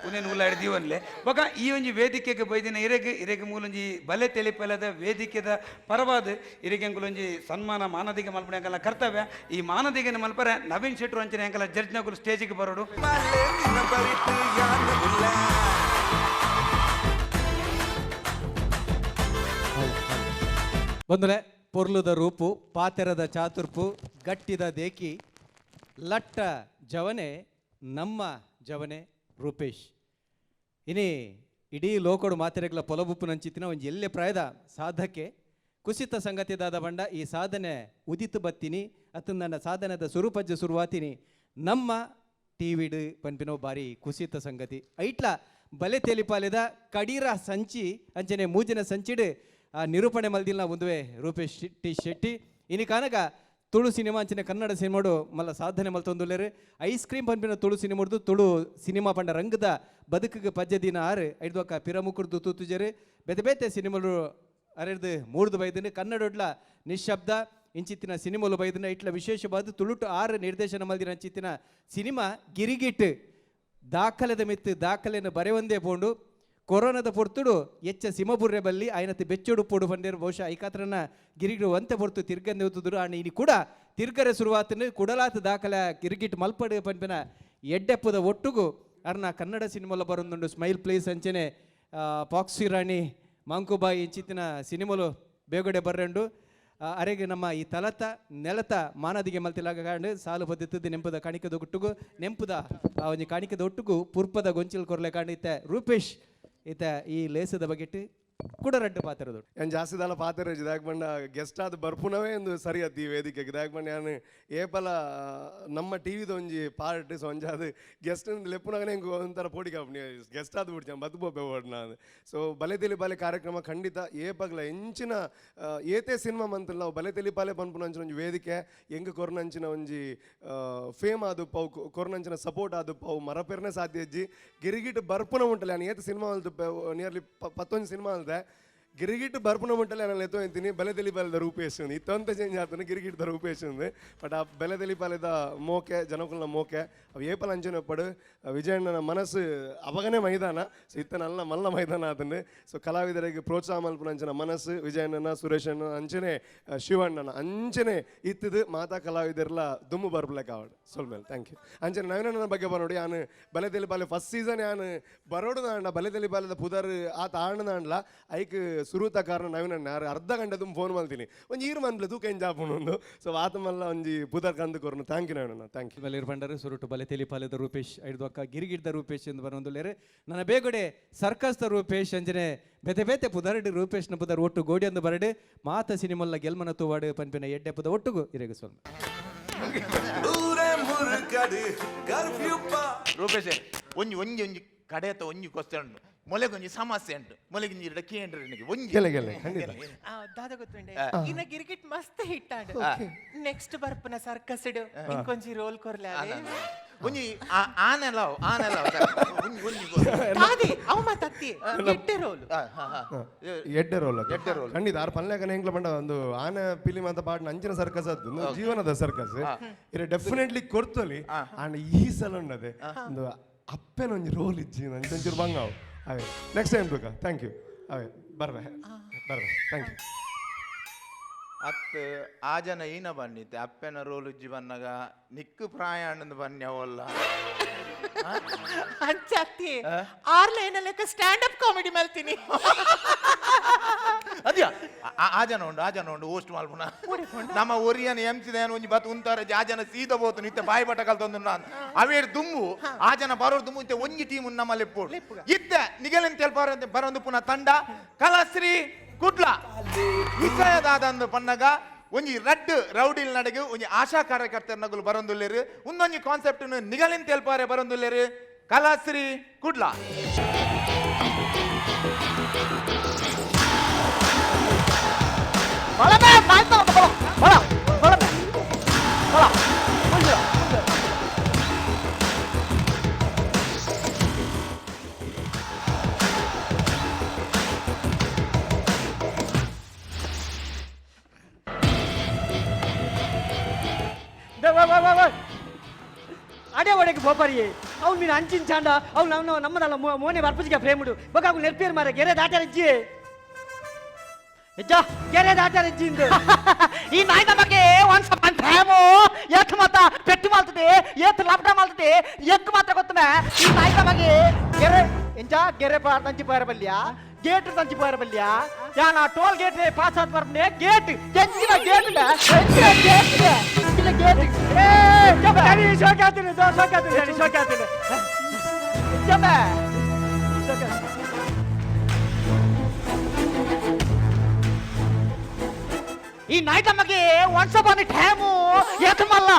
ಉಂದೆನ್ ಉಲ್ಲಾಡಿ ದೀವನ್ಲೆ. ಬೊಕ ಈ ಒಂಜಿ ವೇದಿಕೆಗೆ ಬೈದಿನ ಇರೆಗ್ ಇರೆಗ್ ಮೂಲೊಂಜಿ ಬಲೆ ತೆಲಿಪಲದ ವೇದಿಕೆದ ಪರವಾದ ಇರೆಗೆ ಎಂಕುಲೊಂಜಿ ಸನ್ಮಾನ ಮಾನದಿಗೆ ಮಲ್ಪನೆ ಎಂಕಲ್ನ ಕರ್ತವ್ಯ. ಈ ಮಾನದಿಗೆ ಮಲ್ಪರೆ ನವೀನ್ ಶೆಟ್ರು ಅಂಚನೆ ಎಂಕಲ ಜಡ್ಜ್ ನಕುಲು ಸ್ಟೇಜಿಗೆ ಬರೋಡು. ಬಂದ್ರೆ ಪೊರ್ಲುದ ರೂಪು ಪಾತೆರದ ಚಾತುರ್ಪು ಗಟ್ಟಿದ ದೇಕಿ ಲಟ್ಟ ಜವನೆ ನಮ್ಮ ಜವನೆ ರೂಪೇಶ್. ಇನಿ ಇಡೀ ಲೋಕಡು ಮಾತೆರೆಗ್ಲ ಪೊಲಬುಪ್ಪು ನಂಚಿತ್ತಿನ ಒಂಜಿ ಎಲ್ಲೆ ಪ್ರಾಯದ ಸಾಧಕೆ ಕುಸಿತ ಸಂಗತಿದಾದ ಬಂಡ ಈ ಸಾಧನೆ ಉದಿತು ಬತ್ತೀನಿ ಅತ್ತು ನನ್ನ ಸಾಧನದ ಸುರುಪಜ್ಜ ಸುರುವಾತಿನಿ ನಮ್ಮ ಟಿವಿಡ್ ಪನ್ಪಿನೋ ಬಾರಿ ಕುಸಿತ ಸಂಗತಿ. ಐಟ್ಲ ಬಲೆ ತೆಲಿಪಾಲಿದ ಕಡೀರ ಸಂಚಿ ಅಂಚನೆ ಮೂಜಿನ ಸಂಚಿಡ್ ಆ ನಿರೂಪಣೆ ಮಲ್ದಿಲ್ಲ ಒಂದುವೆ ರೂಪೇಶ್ ಶೆಟ್ಟಿ ಶೆಟ್ಟಿ. ಇನಿ ಕಾನಗ ತುಳು ಸಿನಿಮಾ ಅಂಚನೆ ಕನ್ನಡ ಸಿನಿಮಾಡು ಮಲ್ಲ ಸಾಧನೆ ಮಲ್ತೊಂದುಲ್ಲೆರ್. ಐಸ್ ಕ್ರೀಮ್ ಪನ್ಪಿನ ತುಳು ಸಿನಿಮಾಡ್ದು ತುಳು ಸಿನಿಮಾ ಪಂಡ ರಂಗದ ಬದುಕಿಗೆ ಪಜ್ಜೆ ದಿನ ಆರು ಐಡ್ದೊಕ್ಕ ಪಿರಮುಕುರ್ದು ತೂತುಜೆರ್ ಬೇತೆ ಬೇತೆ ಸಿನಿಮಾಲು ಅರೆರ್ದು ಮೂರ್ದು ಬೈದಿನ ಕನ್ನಡೊಡ್ಲ ನಿಶಬ್ದ ಇಂಚಿತ್ತಿನ ಸಿನಿಮಾಲು ಬೈದಿನ ಇಟ್ಲ ವಿಶೇಷವಾದ ತುಳುಟು ಆರು ನಿರ್ದೇಶನ ಮಲ್ದಿನ ಅಂಚಿತ್ತಿನ ಸಿನಿಮಾ ಗಿರಿಗಿಟ್ ದಾಖಲೆದ ಮಿತ್ತು ದಾಖಲೆಯನ್ನು ಬರೆವಂದೇ ಪೋಂಡು. ಕೊರೋನಾದ ಪೊರ್ತುಡು ಎಚ್ಚ ಸಿಮಬುರ್ರೆ ಬಲ್ಲಿ ಆಯ್ನತಿ ಬೆಚ್ಚೊಡು ಪೋಡು ಬಂದೇರು ಬಹುಶಃ ಐಕಾತ್ರನ ಗಿರಿಗಿಡು ಒಂತೆ ಪೊರ್ತು ತಿರ್ಗಂದೆ ಹೋತುದ್ರು. ಆಂಡ ಇನಿ ಕೂಡ ತಿರ್ಗರೆ ಶುರುವಾತನು ಕುಡಲಾತ ದಾಖಲೆ ಕಿರಿಕಿಟ್ ಮಲ್ಪಡು ಪನ್ಪಿನ ಎಡ್ಡೆಪ್ಪದ ಒಟ್ಟುಗು ಅರ್ನ ಕನ್ನಡ ಸಿನಿಮಾಲ ಬರೊಂದುಂಡು ಸ್ಮೈಲ್ ಪ್ಲೇಸ್ ಅಂಚನೆ ಪಾಕ್ಸಿ ರಾಣಿ ಮಾಂಕುಬಾಯಿ ಇಂಚಿತ್ತಿನ ಸಿನಿಮಾಲು ಬೇಗಡೆ ಬರ್ರೆಂಡು ಅರೆಗೆ ನಮ್ಮ ಈ ತಲತ ನೆಲತ ಮಾನದಿಗೆ ಮಲ್ತಿಲಾಗ ಕಾಂಡು ಸಾಲು ಬದ್ದಿತ್ತದ್ದು ನೆಂಪುದ ಕಾಣಿಕೆದ ಒಟ್ಟುಗು ನೆಂಪುದ ಒಂಜಿ ಕಾಣಿಕೆದ ಒಟ್ಟುಗು ಪುರ್ಪದ ಗೊಂಚಿಲ್ ಕೊರ್ಲೆ ಕಾಂಡು ಇತ್ತೆ ರೂಪೇಶ್ ಇತ್ತ ಈ ಲೇಸದ ಬಗೆಟ್ ಕೂಡ ರಡ್ಡು ಪಾತ್ರದು ನಾನು ಜಾಸ್ತಿ ದಾಲ ಪಾತ್ರ ಇದಾಗ್ ಬಂಡ ಗೆಸ್ಟ್ ಆದ ಬರ್ಪುನವೇ ಒಂದು ಸರಿ ಅತ್ತಿ ಈ ವೇದಿಕೆಗೆ ಇದಾಗ್ ಬಂಡ ನಾನು ಏಪಲ ನಮ್ಮ ಟಿ ವಿದ ಒಂಜಿ ಪಾರ್ಟ್ ಸೊ ಒಂಜಿ ಅದು ಗೆಸ್ಟ್ ಲೆಪ್ಪುನಾಗನೇ ಎಂಕ್ ಒಂಥರ ಪೋಡಿ ಕಾಪುನಿ ಗೆಸ್ಟ್ ಆದ ಬಿಡ್ಚ ಬತ್ತು ಪೋಪೆ ಓಡ್ ನಾನು. ಸೊ ಬಲೆ ತೆಲಿ ಬಾಲೆ ಕಾರ್ಯಕ್ರಮ ಖಂಡಿತ ಏಪಗ್ಲ ಎಂಚಿನ ಏತೆ ಸಿನಿಮಾ ಮಂತಲ್ಲ ನಾವು ಬಲೆ ತೆಲಿ ಬಾಲೆ ಪನ್ಪುನ ಅಂಚಿನ ಒಂಜಿ ವೇದಿಕೆ ಎಂಗ್ ಕೊರ್ನಂಚಿನ ಒಂಜಿ ಫೇಮ್ ಆದುಪ್ಪವು ಕೊರ್ನಂಚಿನ ಸಪೋರ್ಟ್ ಆದುಪ್ಪವು ಮರಪೆರ್ನೆ ಸಾಧ್ಯ ಇಜ್ಜಿ ಗಿರಿಗಿಟ್ ಬರ್ಪುನ ಉಂಟಲ್ಲ ನಾನು ಏತ ಸಿನಿಮಾ ಅಲ್ದು ನಿಯರ್ಲಿ ಪತ್ತೊಂದು ಸಿನಿಮಾ ಅಲ್ದೆ ಗಿರಿಗಿಟ್ ಬರ್ಪುನ ಮುಟ್ಟಲೆ ನಾನು ಎತ್ತೋ ಅಂತೀನಿ ಬಲೆ ತೆಲಿ ಬಾಲದ ರೂಪೇಶ್ ఉంది ಇತ್ತೊಂತ ಚೇಂಜ್ ಆತನು ಗಿರಿಗಿಟ್ದ ರೂಪೇಶ್ ఉంది ಬಟ್ ಆ ಬೆಲೆ ತೆಲಿ ಬಾಲೆದ ಮೋಕೆ ಜನಕುಲ್ನ ಮೋಕೆ ಅವು ಏಪಲ ಅಂಚನೆ ಒಪ್ಪಡು ವಿಜಯಣ್ಣನ ಮನಸ್ಸು ಅವಾಗನೇ ಮೈದಾನ ಸೊ ಇತ್ತ ನಲ್ಲ ಮಲ್ಲ ಮೈದಾನ ಆತಂದು ಸೊ ಕಲಾವಿದರಿಗೆ ಪ್ರೋತ್ಸಾಹ ಮಲ್ಪುನ ಅಂಚಿನ ಮನಸ್ಸು ವಿಜಯಣ್ಣನ ಸುರೇಶಣ್ಣ ಅಂಚನೆ ಶಿವಣ್ಣನ ಅಂಚನೆ ಇತ್ತದು ಮಾತಾ ಕಲಾವಿದರ್ಲ ದುಮ್ಮು ಬರ್ಪುಲೆಕ್ಕ ಆವಡ್ ಸೊಲ್ಮೇಲೆ thank you ಅಂಚನೆ ನವೀನಣ್ಣನ ಬಗ್ಗೆ ಬರೋಡು ಯಾನು ಬಲೆ ತೆಲಿ ಬಾಲೆ ಫಸ್ಟ್ ಸೀಸನ್ ಯಾನು ಬರೋಡು ನಾಂಡ ಬಲೆ ತೆಲಿ ಬಾಲೆದ ಪುದರ್ ಆತ ಆಣ್ಣದಾಂಡ್ಲ ಐಕ್ ಸುರೂತ ಕಾರಣ ನವೀನಣ್ಣ ಯಾರು ಅರ್ಧ ಗಂಟೆ ತುಂಬ ಫೋನ್ ಮಾಡ್ತೀನಿ ಒಂಜಿ ಈರು ಮನ್ಪ್ಲೆ ತೂಕ ಎಂಜ ಆಪುಂಡು ಸೊ ಆತ ಮಲ್ಲ ಒಂಜಿ ಪುದರ್ ಕಂದು ಕೊರ್ನು thank you ನವೀನಣ್ಣ thank you ಬಲೇರ್ ಬಂಡರು ಸುರುಟು ಬಲೆ ತೆಲಿ ಪಾಲೆದ ರೂಪೇಶ್ ಐದು ಅಕ್ಕ ಗಿರಿಗಿಡ್ದ ರೂಪೇಶ್ ಎಂದು ಬರೋಂದುಲ್ಲೇರು ನನ್ನ ಬೇಗಡೆ ಸರ್ಕಸ್ದ ರೂಪೇಶ್ ಅಂಜನೆ ಬೇತೆ ಬೇತೆ ಪುದರಡು ರೂಪೇಶ್ನ ಪುದರ್ ಒಟ್ಟು ಗೋಡಿ ಅಂದು ಬರಡು ಮಾತ ಸಿನಿಮಲ್ಲ ಗೆಲ್ಮನ ತೂವಾಡು ಪನ್ಪಿನ ಎಡ್ಡೆಪ್ಪದ ಒಟ್ಟುಗು ಇರೆಗು ಸ್ವಾಮಿ. ರೂಪೇಶ್ ಒಂಜಿ ಒಂಜಿ ಒಂಜಿ ಕಡೆತ ಒಂಜಿ ಕ್ವಶನ್ ಉಂಟು ಮೊಲೆಗೊಂಜಿ ಸಮಸ್ಯೆ ಉಂಟು ಮೊಲೆಗೊಂಜಿ ಇರಡ ಕೇಂದ್ರ ಒಂಜಿ ಗೆಲೆ ಗೆಲೆ ಖಂಡಿತ ದಾದ ಗೊತ್ತುಂಡೆ ಇನ್ನ ಗಿರಿಗಿಟ್ ಮಸ್ತ್ ಹಿಟ್ ಆಂಡ್ ನೆಕ್ಸ್ಟ್ ಬರ್ಪುನ ಸರ್ಕಸ್ ಇಂಕೊಂಜಿ ರೋಲ್ ಕೊರ್ಲೆ ಒಂಜಿ ಆನೆಲ ಆನೆಲ ಒಂಜಿ ಒಂಜಿ ದಾದಿ ಅವ ಮಾತತ್ತಿ ಎಡ್ಡೆ ರೋಲ್ ಎಡ್ಡೆ ರೋಲ್ ಎಡ್ಡೆ ರೋಲ್ ಖಂಡಿತ ಆರ್ ಪಲ್ಯಕನ ಹೆಂಗ್ಲ ಬಂಡ ಒಂದು ಆನೆ ಪಿಲಿ ಮಾತ ಪಾಟ್ನ ಅಂಚಿನ ಸರ್ಕಸ್ ಅದು ಒಂದು ಜೀವನದ ಸರ್ಕಸ್ ಇರೆ ಡೆಫಿನೆಟ್ಲಿ ಕೊರ್ತೊಲಿ ಅಂಡ್ ಈ ಸಲ ಉಂಡದೆ ಒಂದು ಅಪ್ಪೆನ ಒಂಜಿ ರೋಲ್ ಇಜ್ಜಿ ನಂಚೊಂಚೂರು ಬಂಗಾವು ಅವೇ ನೆಕ್ಸ್ಟ್ ಟೈಮ್ ಬೇಕಾ thank you ಅವೇ ಬರ್ವೆ ಬರ್ವೆ thank you ಅತ್ ಆ ಜನ ಈನ ಬನ್ನಿತ್ತೆ ಅಪ್ಪೆನ ರೋಲ್ ಉಜ್ಜಿ ಬನ್ನಗ ನಿಕ್ಕು ಪ್ರಾಯ ಅಣ್ಣಂದು ಬನ್ನಿ ಅವಲ್ಲ ಅಂಚತ್ತಿ ಆರ್ಲ ಏನಲ್ಲ ಸ್ಟ್ಯಾಂಡ್ ಅಪ್ ಕಾಮಿಡಿ ಮಲ್ತೀನಿ ಅದ್ಯಾ ಆ ಜನ ಉಂಡು ಆ ಜನ ಉಂಡು ಓಸ್ಟ್ ಮಲ್ಪುನ ನಮ್ಮ ಒರಿಯನ ಎಂಚಿದ ಒಂಜಿ ಬತ್ ಉಂತಾರೆ ಆ ಜನ ಸೀದ ಬೋತು ನಿತ್ತೆ ಬಾಯಿ ಬಟ ಕಲ್ತೊಂದು ನಾನು ಅವೇರ್ ದುಂಬು ಆ ಜನ ಬರೋರು ದುಂಬು ಇಂತೆ ಒಂಜಿ ಟೀಮ್ ನಮ್ಮ ಲೆಪ್ಪೋಡು ಇತ್ತೆ ನಿಗಲೆನ್ ತೆಲ್ಪಾರ ಬರೋದು ಪುನಃ ತಂಡ ಕಲಾಶ್ರೀ ಕುಡ್ಲ ವಿಷಯದಾದಂದು ಪನ್ನಗ ಒಂಜಿ ರಡ್ಡ್ ರೌಡಿಲ್ ನಡಗು ಒಂಜಿ ಆಶಾ ಕಾರ್ಯಕರ್ತರ ನಗುಲು ಬರೊಂದುಲ್ಲೇರು ಒಂದೊಂಜಿ ಕಾನ್ಸೆಪ್ಟ್ ನಿಗಲಿನ್ ತೆಲ್ಪಾರೆ ಬರೊಂದುಲ್ಲೇರು ಕಲಾಶ್ರೀ ಕುಡ್ಲ. ಅಡೆ ಒಡೆಗೆ ಬೋಪರಿಯೇ ಅವ್ನು ನೀನು ಅಂಚಿನ ಚಾಂಡ ಅವ್ನು ಅವನು ನಮ್ಮದಲ್ಲ ಮೋನೆ ಬರ್ಪುಜಿಗೆ ಫ್ರೇముడు ಬೊಕ ಅವ್ನು ನೆರ್ಪೇರು ಮಾರ ಗೆರೆ ದಾಟರಜ್ಜಿ ಹೆಜ್ಜ ಗೆರೆ ದಾಟರಜ್ಜಿ ಇಂದು ಈ ನಾಯಿದ ಬಗ್ಗೆ ಒಂದ್ ಸ್ವಲ್ಪ ಫ್ರೇಮು ಏತ್ ಮಾತ ಪೆಟ್ಟು ಮಾಲ್ತದೆ ಏತ್ ಲಾಪ್ಟ ಮಾಲ್ತದೆ ಎಕ್ ಮಾತ್ರ ಗೊತ್ತಮೆ ಈ ನಾಯಿದ ಬಗ್ಗೆ ಗೆರೆ ಎಂಜ ಗೆರೆ ತಂಚಿ ಪೋಯರ ಬಲ್ಯ ಗೇಟ್ ತಂಚಿ ಪೋಯರ ಬಲ್ಯ ಯಾನ ಟೋಲ್ ಗೇಟ್ ಪಾಸ್ ಆತ್ ಬರ್ಪನೆ ಗೇಟ್ ಎಂಚಿನ ಗೇಟ್ ಎಂಚಿನ ಗೇಟ್ ಎಂಚಿನ ಗೇಟ್ ಏ ಜಬ ಶೋಕಾತೀನಿ ಶೋಕಾತೀನಿ ಶೋಕಾತೀನಿ ಜಬ ಈ ನಾಯ್ದ ಮಗೆ ಒನ್ಸ್ ಅಪಾನ್ ಟೈಮು ಏತ್ ಮಲ್ಲ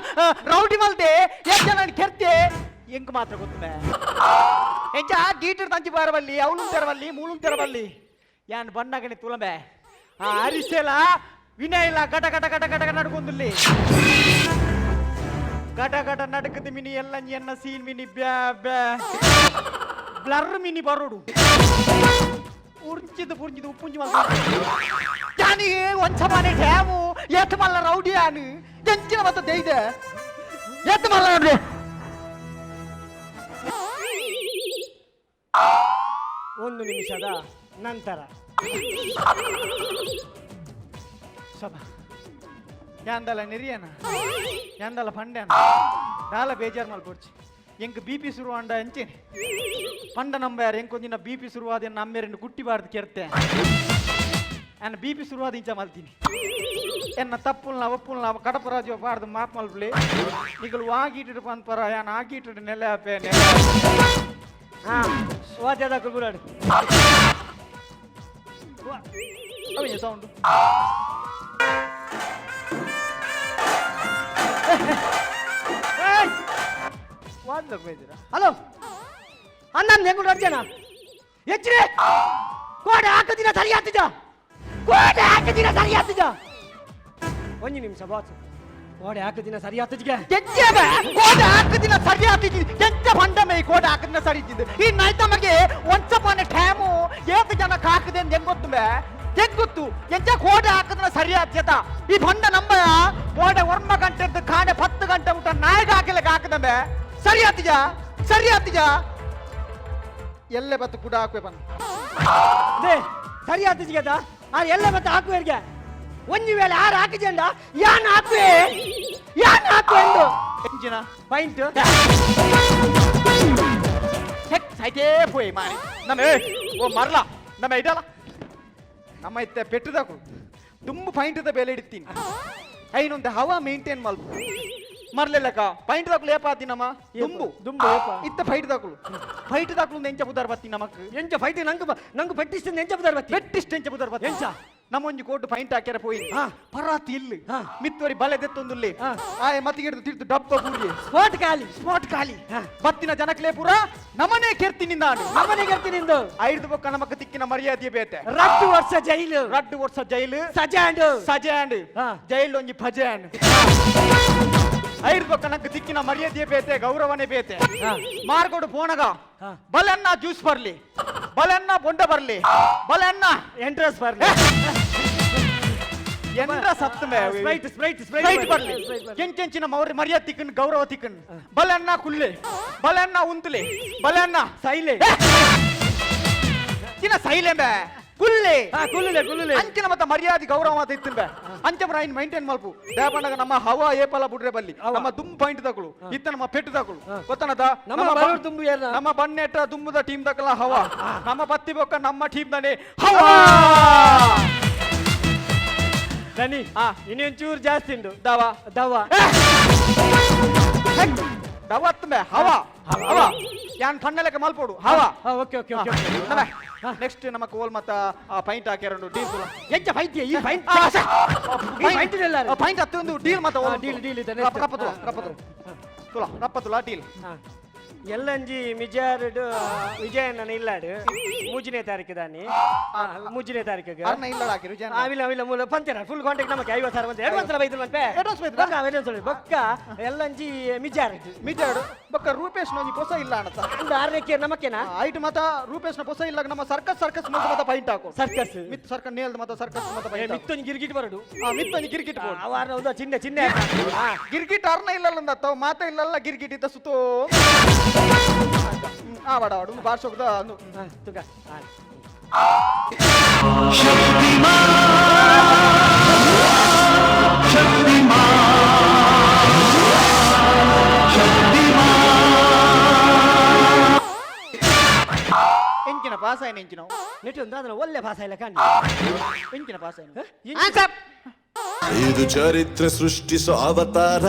ರೌಡಿ ಮಲ್ದೆ ಏತ್ ಜನ ಕೆರ್ತೆ ಎಂಕ್ ಮಾತ್ರ ಗೊತ್ತುಮೆ ಎಂಚ ಗೀಟರ್ ತಂಚಿ ಬಾರವಲ್ಲಿ ಅವಳು ತೆರವಲ್ಲಿ ಮೂಳು ತೆರವಲ್ಲಿ ಯಾನ್ ಬಣ್ಣಗಣಿ ತುಲಂಬೆ ಆ ಅರಿಸೆಲ ವಿನಯ ಇಲ್ಲ ಗಟ ಗಟ ಗಟ ಗಟ ನಡ್ಕೊಂದುಲ್ಲಿ ಗಟ ಗಟ ನಡುಕದ ಮಿನಿ ಎಲ್ಲ ಎನ್ನ ಸೀನ್ ಮಿನಿ ಬ್ಯಾ ಬ್ಯಾ ಬ್ಲರ್ ಮಿನಿ ಬರೋಡು ಉರ್ಚಿದ ಪುರ್ಚಿದ ಉಪ್ಪುಂಚಿ ಜಾನಿ ಒಂಚಮಾನೆ ಡ್ಯಾಮು ಏತ್ ಮಲ್ಲ ರೌಡಿ ಆನು ಎಂಚಿನ ಮತ್ತ ದೇಯ್ದೆ ಏತ್ ಮಲ್ಲ ನೋಡ್ರಿ ಒಂದು ನಿಮಿಷದ ನಂತರ ಸಭಾ ಯಾಂದಲ ನೆರಿಯನ ಯಾಂದಲ ಪಂಡ್ಯಾನ ದಾಲ ಬೇಜಾರ್ ಮಲ್ಪೊಡ್ಚಿ ಎಂಕ್ ಬಿ ಪಿ ಶುರುವಾಂಡ ಅಂಚೇನೆ ಪಂಡ ನಂಬಾರ ಎಂಕೊಂದಿನ ಬಿ ಪಿ ಶುರುವಾದ ನಮ್ಮೆರೆಂಡು ಕುಟ್ಟಿಬಾರ್ದು ಕೆರ್ತೆ ಆ್ಯಂಡ್ ಬಿ ಪಿ ಶುರುವಾದ ಇಂಚ ಮಲ್ತೀನಿ ಎನ್ನ ತಪ್ಪುಲ್ನ ಒಪ್ಪುಲ್ನ ಕಡಪರಾಜು ಬಾರ್ದು ಮಾಪ್ ಮಲ್ಪಲಿ ನಿಗಲು ಆಗಿಟ್ಟು ಪನ್ಪರ ಯಾನ್ ಆಗಿಟ್ಟು ನೆಲೆ ಆಪೆ ನೆಲೆ. ಹಾ ವಾದ್ಯದ ಕುಲ್ಬುರಾಡು ಅವೇನು ಸೌಂಡು? ಹಲೋ ಅಣ್ಣ ಹೆಂಗುಡು ಅರ್ಜನ ಹೆಚ್ಚಿಗೆ ಕೋಡೆ ಹಾಕದಿನ ಸರಿ ಆಗ್ತಿದ್ದ, ಕೋಡೆ ಹಾಕದಿನ ಸರಿ ಆಗ್ತಿದ್ದ. ಒಂದು ನಿಮಿಷ ಬಾಸ್, ಕೋಡೆ ಹಾಕದಿನ ಸರಿ ಆಗ್ತಿದ್ಗೆ. ಕೋಡೆ ಹಾಕದಿನ ಸರಿ ಆಗ್ತಿದ್ದಿ ಎಂತ ಬಂಡಮೆ ಕೋಡೆ ಹಾಕದಿನ ಸರಿ ಇದ್ದಿದ್ದು. ಈ ನಾಯ್ತಮಗೆ ಒನ್ಸ್ ಅಪಾನ್ ಎ ಟೈಮು ಏತ್ ಜನಕ್ಕೆ ಹಾಕದೆ ಅಂತ ಹೆಂಗ್ ಗೊತ್ತು ಬೇ? ಹೆಂಗ್ ಗೊತ್ತು ಎಂಚ ಕೋಡೆ ಹಾಕದಿನ ಸರಿ ಆಗ್ತದ? ಈ ಬಂಡ ನಂಬಯ ಕೋಡೆ ಒರ್ಮ ಗಂಟೆ ಕಾಡೆ 10 ಗಂಟೆ ಊಟ ನಾಯಿಗೆ ಹಾಕಲಿಕ್ಕೆ ಹಾಕದಂಬೆ ಸರಿ ಆಗ್ತಿದ್ಯಾ? ಸರಿ ಆಗ್ತಿದ್ಯಾ? ಎಲ್ಲೆ ಬತ್ತು ಕೂಡ ಹಾಕುವೆ ಬಂದು they ಸರಿ ಆಗ್ತಿದ್ಯದ ಆ ಎಲ್ಲ ಬತ್ತು ಹಾಕುವೆರ್ಗೆ ಒಂದು ವೇಳೆ ಆರು ಹಾಕಿಜಂಡ ಯಾನ್ ಹಾಕುವೆ, ಯಾನ್ ಹಾಕುವೆ ಎಂದು ಎಂಜಿನ ಪಾಯಿಂಟ್ ಹೆಕ್ ಸೈಟೇ ಪೋಯ್ ಮಾರಿ ನಮ್ಮ ಓ ಮರ್ಲ ನಮ್ಮ ಇದಲ್ಲ ನಮ್ಮ ಇತ್ತೆ ಪೆಟ್ಟದಕು ತುಂಬ ಪೈಂಟದ ಬೆಲೆ ಇಡ್ತೀನಿ ಐನೊಂದು ಹವಾ ಮೇಂಟೈನ್ ಮಲ್ಪು ಮರ್ಲೆಲ್ಲಕ ಪೈಂಟ್ ದಾಕುಲು ಏಪಾತಿ ನಮ್ಮ ದುಂಬು ದುಂಬು ಏಪ ಇತ್ತ ಫೈಟ್ ದಾಕುಲು ಫೈಟ್ ದಾಕುಲು ಎಂಚ ಬುದಾರ್ ಬತ್ತಿ ನಮಕ್ ಎಂಚ ಫೈಟ್ ನಂಗೆ ನಂಗೆ ಪೆಟ್ಟಿಸ್ಟ್ ಎಂಚ ಬುದಾರ್ ಬತ್ತಿ ಪೆಟ್ಟಿಸ್ಟ್ ಎಂಚ ಬುದಾರ್ ಬತ್ತಿ ಎಂಚ ನಮ್ಮೊಂಜಿ ಕೋಟು ಪೈಂಟ್ ಹಾಕ್ಯಾರ ಪೋಯಿ ಪರಾತಿ ಇಲ್ಲಿ ಮಿತ್ತೋರಿ ಬಲೆ ದೆತ್ತೊಂದುಲ್ಲಿ ಆಯ್ ಮತ್ತಿಗೆ ತಿರ್ತು ಡಬ್ಬ ಪೂರಿ ಸ್ಪಾಟ್ ಖಾಲಿ ಸ್ಪಾಟ್ ಖಾಲಿ ಬತ್ತಿನ ಜನಕ್ಲೇ ಪೂರ ನಮನೆ ಕೆರ್ತಿ ನಾನು ನಮನೆ ಕೆರ್ತಿ ನಿಂದು ಐದು ಬೊಕ್ಕ ನಮಕ್ ತಿಕ್ಕಿನ ಮರ್ಯಾದೆ ಬೇತೆ ರಡ್ಡು ವರ್ಷ ಜೈಲು ರಡ್ಡು ವರ್ಷ ಜೈಲು ಸಜಾಂಡ್ ಸಜಾಂಡ್ ಜೈಲು ಒಂಜಿ ಭಜಾಂಡ್ ಐದು ಬೊಕ್ಕ ನಂಗೆ ತಿಕ್ಕಿನ ಮರ್ಯಾದೆ ಬೇತೆ ಗೌರವನೇ ಬೇತೆ ಮಾರ್ಗೋಡು ಪೋಣಗ ಬಲನ್ನ ಜ್ಯೂಸ್ ಬರ್ಲಿ ಬಲನ್ನ ಬೊಂಡ ಬರ್ಲಿ ಬಲನ್ನ ಎಂಟ್ರೆಸ್ ಬರ್ಲಿ ಎಂದ್ರ ಸತ್ತಮೆ ಸ್ಪ್ರೈಟ್ ಸ್ಪ್ರೈಟ್ ಸ್ಪ್ರೈಟ್ ಬರ್ಲಿ ಕೆಂಚೆಂಚಿನ ಮೌರಿ ಮರ್ಯಾದೆ ತಿಕ್ಕನ್ ಗೌರವ ತಿಕ್ಕನ್ ಬಲನ್ನ ಕುಲ್ಲೆ ಬಲನ್ನ ಉಂತಲೆ ಬಲನ್ನ ಸೈಲೆ ಚಿನ್ನ ಸೈಲೆಂಬೆ ಕುಲ್ಲೆ ಕುಲ್ಲುಲೆ ಕುಲ್ಲುಲೆ ಅಂಚಿನ ಮತ್ತ ಮರ್ಯಾದೆ ಗೌರವ ಮಾತ ಇತ್ತಿಂಬೆ ಅಂಚ ರೈನ್ ಮೈಂಟೈನ್ ಮಲ್ಪು ದೇಪಣ್ಣಗ ನಮ್ಮ ಹವಾ ಏಪಲ ಬುಡ್ರೆ ಬಲ್ಲಿ ನಮ್ಮ ದುಮ್ ಪಾಯಿಂಟ್ ತಗಳು ಇತ್ತ ನಮ್ಮ ಪೆಟ್ಟು ತಗಳು ಗೊತ್ತನದ ನಮ್ಮ ದುಂಬು ನಮ್ಮ ಬನ್ನೆಟ್ಟ ದುಂಬುದ ಟೀಮ್ ತಕಲ ಹವಾ ನಮ್ಮ ಬತ್ತಿ ಬೊಕ್ಕ ನಮ್ಮ ಟೀಮ್ ದನೆ ಹವಾ ದನಿ ಇನ್ನೊಂಚೂರು ಜಾಸ್ತಿ ಉಂಟು ದವ ದವ ದವ ಅತ್ತಂಬೆ ಹವಾ ಹವಾ ಯಾನ್ ಕಣ್ಣಲೆಕ್ಕ ಮಲ್ಪೋಡು ಹವಾ ಓಕೆ ಓಕೆ ಓಕೆ ನೆಕ್ಸ್ಟ್ ನಮ್ಮ ಕೋಲ್ ಮತ್ತ ಪೈಂಟ್ ಹಾಕ್ಯಾರಂಡು ಡೀಲ್ ತುಲ ಎಂಚ ಪೈಂಟ್ ಈ ಪೈಂಟ್ ಪೈಂಟ್ ಪೈಂಟ್ ಹತ್ತೊಂದು ಡೀಲ್ ಮತ್ತ ಡೀಲ್ ಡೀಲ್ ಇದೆ ರಪ್ಪ ತುಲ ರಪ್ಪ ತುಲ ತುಲ ರಪ್ಪ ತುಲ ಡೀಲ್ ಎಲ್ಲಂಜಿ ಮಿಜಾರ್ಡ್ ವಿಜಯಣ್ಣನ ಇಲ್ಲಾಡು ಮೂಜನೇ ತಾರೀಕು ದಾನಿ ಮೂಜನೇ ತಾರೀಕು ಅವಿಲ್ಲ ಅವಿಲ್ಲ ಮೂಲ ಪಂಚರ ಫುಲ್ ಕಾಂಟ್ಯಾಕ್ಟ್ ನಮಗೆ 50,000 ಬಂದು ಅಡ್ವಾನ್ಸ್ ಬೈದ್ರು ಮತ್ತೆ ಅಡ್ವಾನ್ಸ್ ಬೈದ್ರು ಅಡ್ವಾನ್ಸ್ ಬೊಕ್ಕ ಎಲ್ಲಂಜಿ ಮಿಜಾರ್ಡ್ ಮಿಜಾರ್ಡ್ ಬೊಕ್ಕ ರೂಪೇಶ್ ಒಂಜಿ ಪೊಸ ಇಲ್ಲ ಅಣ್ಣ ಒಂದು ಆರನೇ ನಮಕ್ಕೆನಾ ಐಟ್ ಮತ ರೂಪೇಶ್ನ ಪೊಸ ಇಲ್ಲ ನಮ್ಮ ಸರ್ಕಸ್ ಸರ್ಕಸ್ ಮತ ಮತ ಪೈಂಟ್ ಹಾಕು ಸರ್ಕಸ್ ಮಿತ್ ಸರ್ಕಸ್ ನೇಲ್ದ ಮತ ಸರ್ಕಸ್ ಮತ ಪೈಂಟ್ ಮಿತ್ತೊಂಜಿ ಗಿರ್ಗಿಟ್ ಬರಡು ಮಿತ್ತೊಂಜಿ ಗಿರ್ಗಿಟ್ ಬೋಡು ಅವಾರ ಒಂದು ಚಿನ್ನ ಚಿನ್ನ ಗಿರ್ಗಿಟ್ ಅರ್ನ ಇಲ್ಲಲ್ಲ ಅಂದತ್ತವ ಮಾತ ಇಲ್ಲಲ್ಲ ಗಿರ್ಗಿಟ್ ಇದ್ದ ಸುತ್ತೋ ಆ ವಾಡ ವಾಡು ಬಾರ್ಸೋಗದ ಅಂದು ತುಗ ಎಂಚಿನ ಪಾಸ್ ಆಯ್ನ ಎಂಚಿನ ನೆಟ್ಟು ಒಂದು ಅದನ್ನ ಒಳ್ಳೆ ಪಾಸ್ ಆಯ್ಲ ಕಂಡು ಎಂಚಿನ ಪಾಸ್ ಆಯ್ನ ಇದು ಚರಿತ್ರೆ ಸೃಷ್ಟಿಸೋ ಅವತಾರ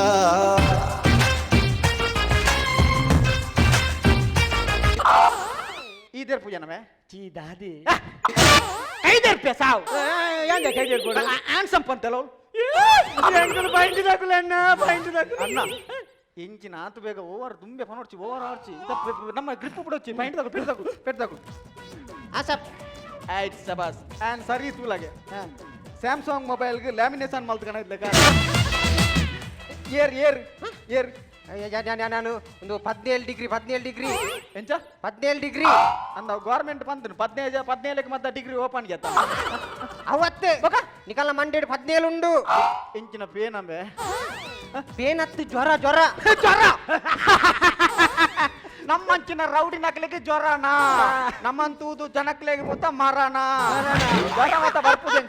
ಇದೇರ್ ಪೂಜನಮೆ ಚೀ ದಾದಿ ಐದೇರ್ ರೂಪಾಯಿ ಸಾವು ಯಾಂಗ ಕೈದೇರ್ ಕೊಡು ಆನ್ಸಮ್ ಪಂತಲೋ ಪಾಯಿಂಟ್ ದಾಕುಲ ಅಣ್ಣ ಪಾಯಿಂಟ್ ದಾಕುಲ ಅಣ್ಣ ಎಂಜಿನ ಆತು ಬೇಗ ಓವರ್ ದುಂಬೆ ಪನೋಡ್ಚಿ ಓವರ್ ಆಡ್ಚಿ ನಮ್ಮ ಗ್ರಿಪ್ ಬಿಡೋಚಿ ಪಾಯಿಂಟ್ ದಾಕು ಪೆಟ್ ದಾಕು ಪೆಟ್ ದಾಕು ಆಸಪ್ ಆಯ್ತು ಸಬಾಸ್ ಆ್ಯಂಡ್ ಸರಿ ತೂಲಾಗೆ ಸ್ಯಾಮ್ಸಂಗ್ ಮೊಬೈಲ್ಗೆ ಲ್ಯಾಮಿನೇಷನ್ ಮಲ್ತ್ಕಣ ಇದ್ಲಕ ಏರ್ ಏರ್ ಏರ್ ನಾನು ಒಂದು 17 ಡಿಗ್ರಿ 17 ಡಿಗ್ರಿ ಎಂಚ 17 ಡಿಗ್ರಿ ಅಂದ ಗೌರ್ಮೆಂಟ್ ಬಂತು 15 17 ಮತ್ತೆ ಡಿಗ್ರಿ ಓಪನ್ ಗೆತ್ತ ಅವತ್ತು ನಿಕಲ್ನ ಮಂಡೇಡ್ 17 ಉಂಡು ಎಂಚಿನ ಪೇನಂಬೆ ಪೇನತ್ತು ಜ್ವರ ಜ್ವರ ಜ್ವರ ನಮ್ಮಂಚಿನ ರೌಡಿ ನಕ್ಲಿಗೆ ಜ್ವರನ ನಮ್ಮಂತೂದು ಜನಕ್ಲೆಗೆ ಮೊತ್ತ ಮರಣ ಜ್ವರ ಮತ್ತ ಬರ್ಪುದೆ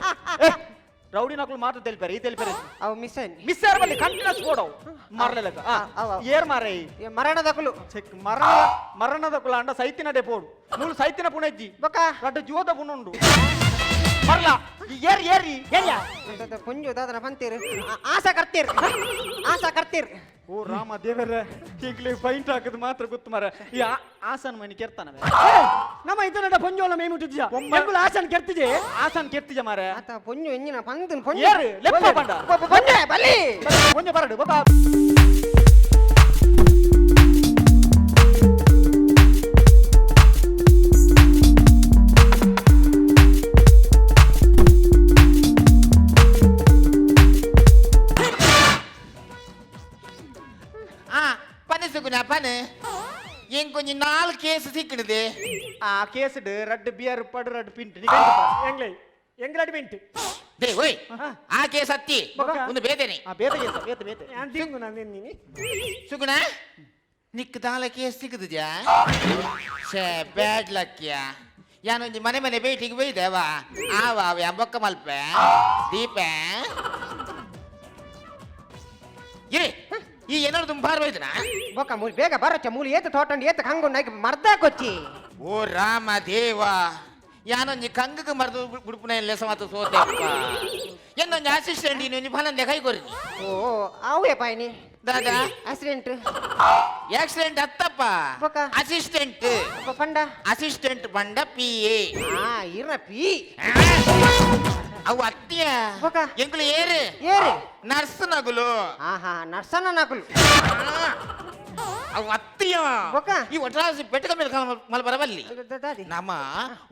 ರೌಡಿ ನಕಲು ಮಾತ್ರ తెలిపారు ಈ తెలిపారు ಅವು ಮಿಸ್ ಮಿಸ್ ಆರ್ಬಲ್ಲಿ ಕಂಟಿನ್ಯೂಸ್ ಕೊಡವು ಮರಲೆಲಕ ಏರ್ ಮಾರೈ ಮರಣದಕುಲು ಚೆಕ್ ಮರಣ ಮರಣದಕುಲ ಅಂಡ ಸೈತಿನ ಡೆಪೋಡು ಮೂಲು ಸೈತಿನ ಪುಣೆಜ್ಜಿ ಬೊಕ ರಡ್ಡ ಜೋದ ಪುಣುಂಡು ಮರಲ ಏರ್ ಏರಿ ಏರಿಯಾ ಪುಂಜು ದಾದನ ಪಂತೀರು ಆಸಾ ಕರ್ತೀರ್ ಆಸಾ ಕರ್ತೀರ್. ಓ ರಾಮ ದೇವರೇ, ಈಗಲೇ ಫೈಂಟ್ ಹಾಕದ್ ಮಾತ್ರ ಗೊತ್ತು ಮಾರ. ಈ ಆಸನ್ ಮನಿ ಕೆರ್ತಾನ ನಮ್ಮ ಇದನ್ನ ಪೊಂಜೋಲ ಮೇಮು ಮುಟ್ಟಿದ್ಯ ಎಂಗುಲ ಆಸನ್ ಕೆರ್ತಿಜೆ ಆಸನ್ ಕೆರ್ತಿಜ ಮಾರ. ಆತ ಪೊಂಜು ಎಂಜಿನ ಪಂದನ್ ಪೊಂಜು ಏರು ಲೆಪ್ಪ ಪಂಡ ಪೊಂಜೆ ಬಲಿ ಪೊಂಜೆ ಬರಡು ಬೊಕ. ಪನೆ ಎಂಕೊಂಜಿ ನಾಲ್ ಕೇಸ್ ಸಿಕ್ಕಿಡಿದೆ. ಆ ಕೇಸ್ ರಡ್ಡು ಬಿಯರ್ ಪಡು ರಡ್ಡು ಪಿಂಟ್ ಎಂಗ್ಲೈ ಎಂಗ್ಲಡ್ ಪಿಂಟ್ they ಓಯ್ ಆ ಕೇಸ್ ಅತ್ತಿ ಒಂದು ಬೇತೆನೆ ಆ ಬೇತೆ ಕೇಸ್ ಬೇತೆ ಬೇತೆ ಯಾನ್ ತಿಂಗು ನಾನು ನಿನ್ನಿ ಸುಗುಣ ನಿಕ್ ದಾಲ ಕೇಸ್ ಸಿಕ್ಕುದುಜಾ ಶೇ ಬ್ಯಾಡ್ ಲಕ್ ಯಾ ಯಾನೊಂಜಿ ಮನೆ ಮನೆ ಬೇಟಿಗೆ ಬೈದೇವಾ ಆವ ಬೊಕ್ಕ ಮಲ್ಪೆ ದೀಪ ಏ ಈ ಏನಾರು ತುಂಬ ಬಾರ್ವೈದನಾ ಬೊಕ್ಕ ಮೂಲಿ ಬೇಗ ಬರಚ್ಚ ಮೂಲಿ ಏತ ತೋಟಂಡು ಏತ ಕಂಗು ನೈಕ್ ಮರ್ದ ಕೊಚ್ಚಿ. ಓ ರಾಮ ದೇವ ಯಾನೊಂಜಿ ಕಂಗಕ್ಕೆ ಮರ್ದು ಬಿಡ್ಪುನ ಲೆಸ ಮಾತು ಸೋತೆ എന്നೊಂಜಿ ಅಸಿಸ್ಟೆಂಟ್ ಇನ್ನೊಂಜಿ ಫಲಂದೆ ಕೈ ಕೊರಿ. ಓ ಆವೇ ಪಾಯ್ನಿ ದಾದಾ ಆಕ್ಸಿಡೆಂಟ್ ಆಕ್ಸಿಡೆಂಟ್ ಅತ್ತಪ್ಪ ಅಸಿಸ್ಟೆಂಟ್ ಪಂಡ ಅಸಿಸ್ಟೆಂಟ್ ಪಂಡ ಪಿ ಎ ಇರ್ನ ಪಿ ಅವು ಅತ್ತಿಯ ಎಂಕುಲು ಏರು ಏರು ನರ್ಸ್ ನಗುಲು. ಆಹಾ ನರ್ಸನ ನಗುಲು ಅವು ಅತ್ತಿಯ ಈ ಒಟ್ರಾಸಿ ಪೆಟ್ಟಕ ಮೇಲೆ ಮಲ್ಬರಬಲ್ಲಿ ನಮ್ಮ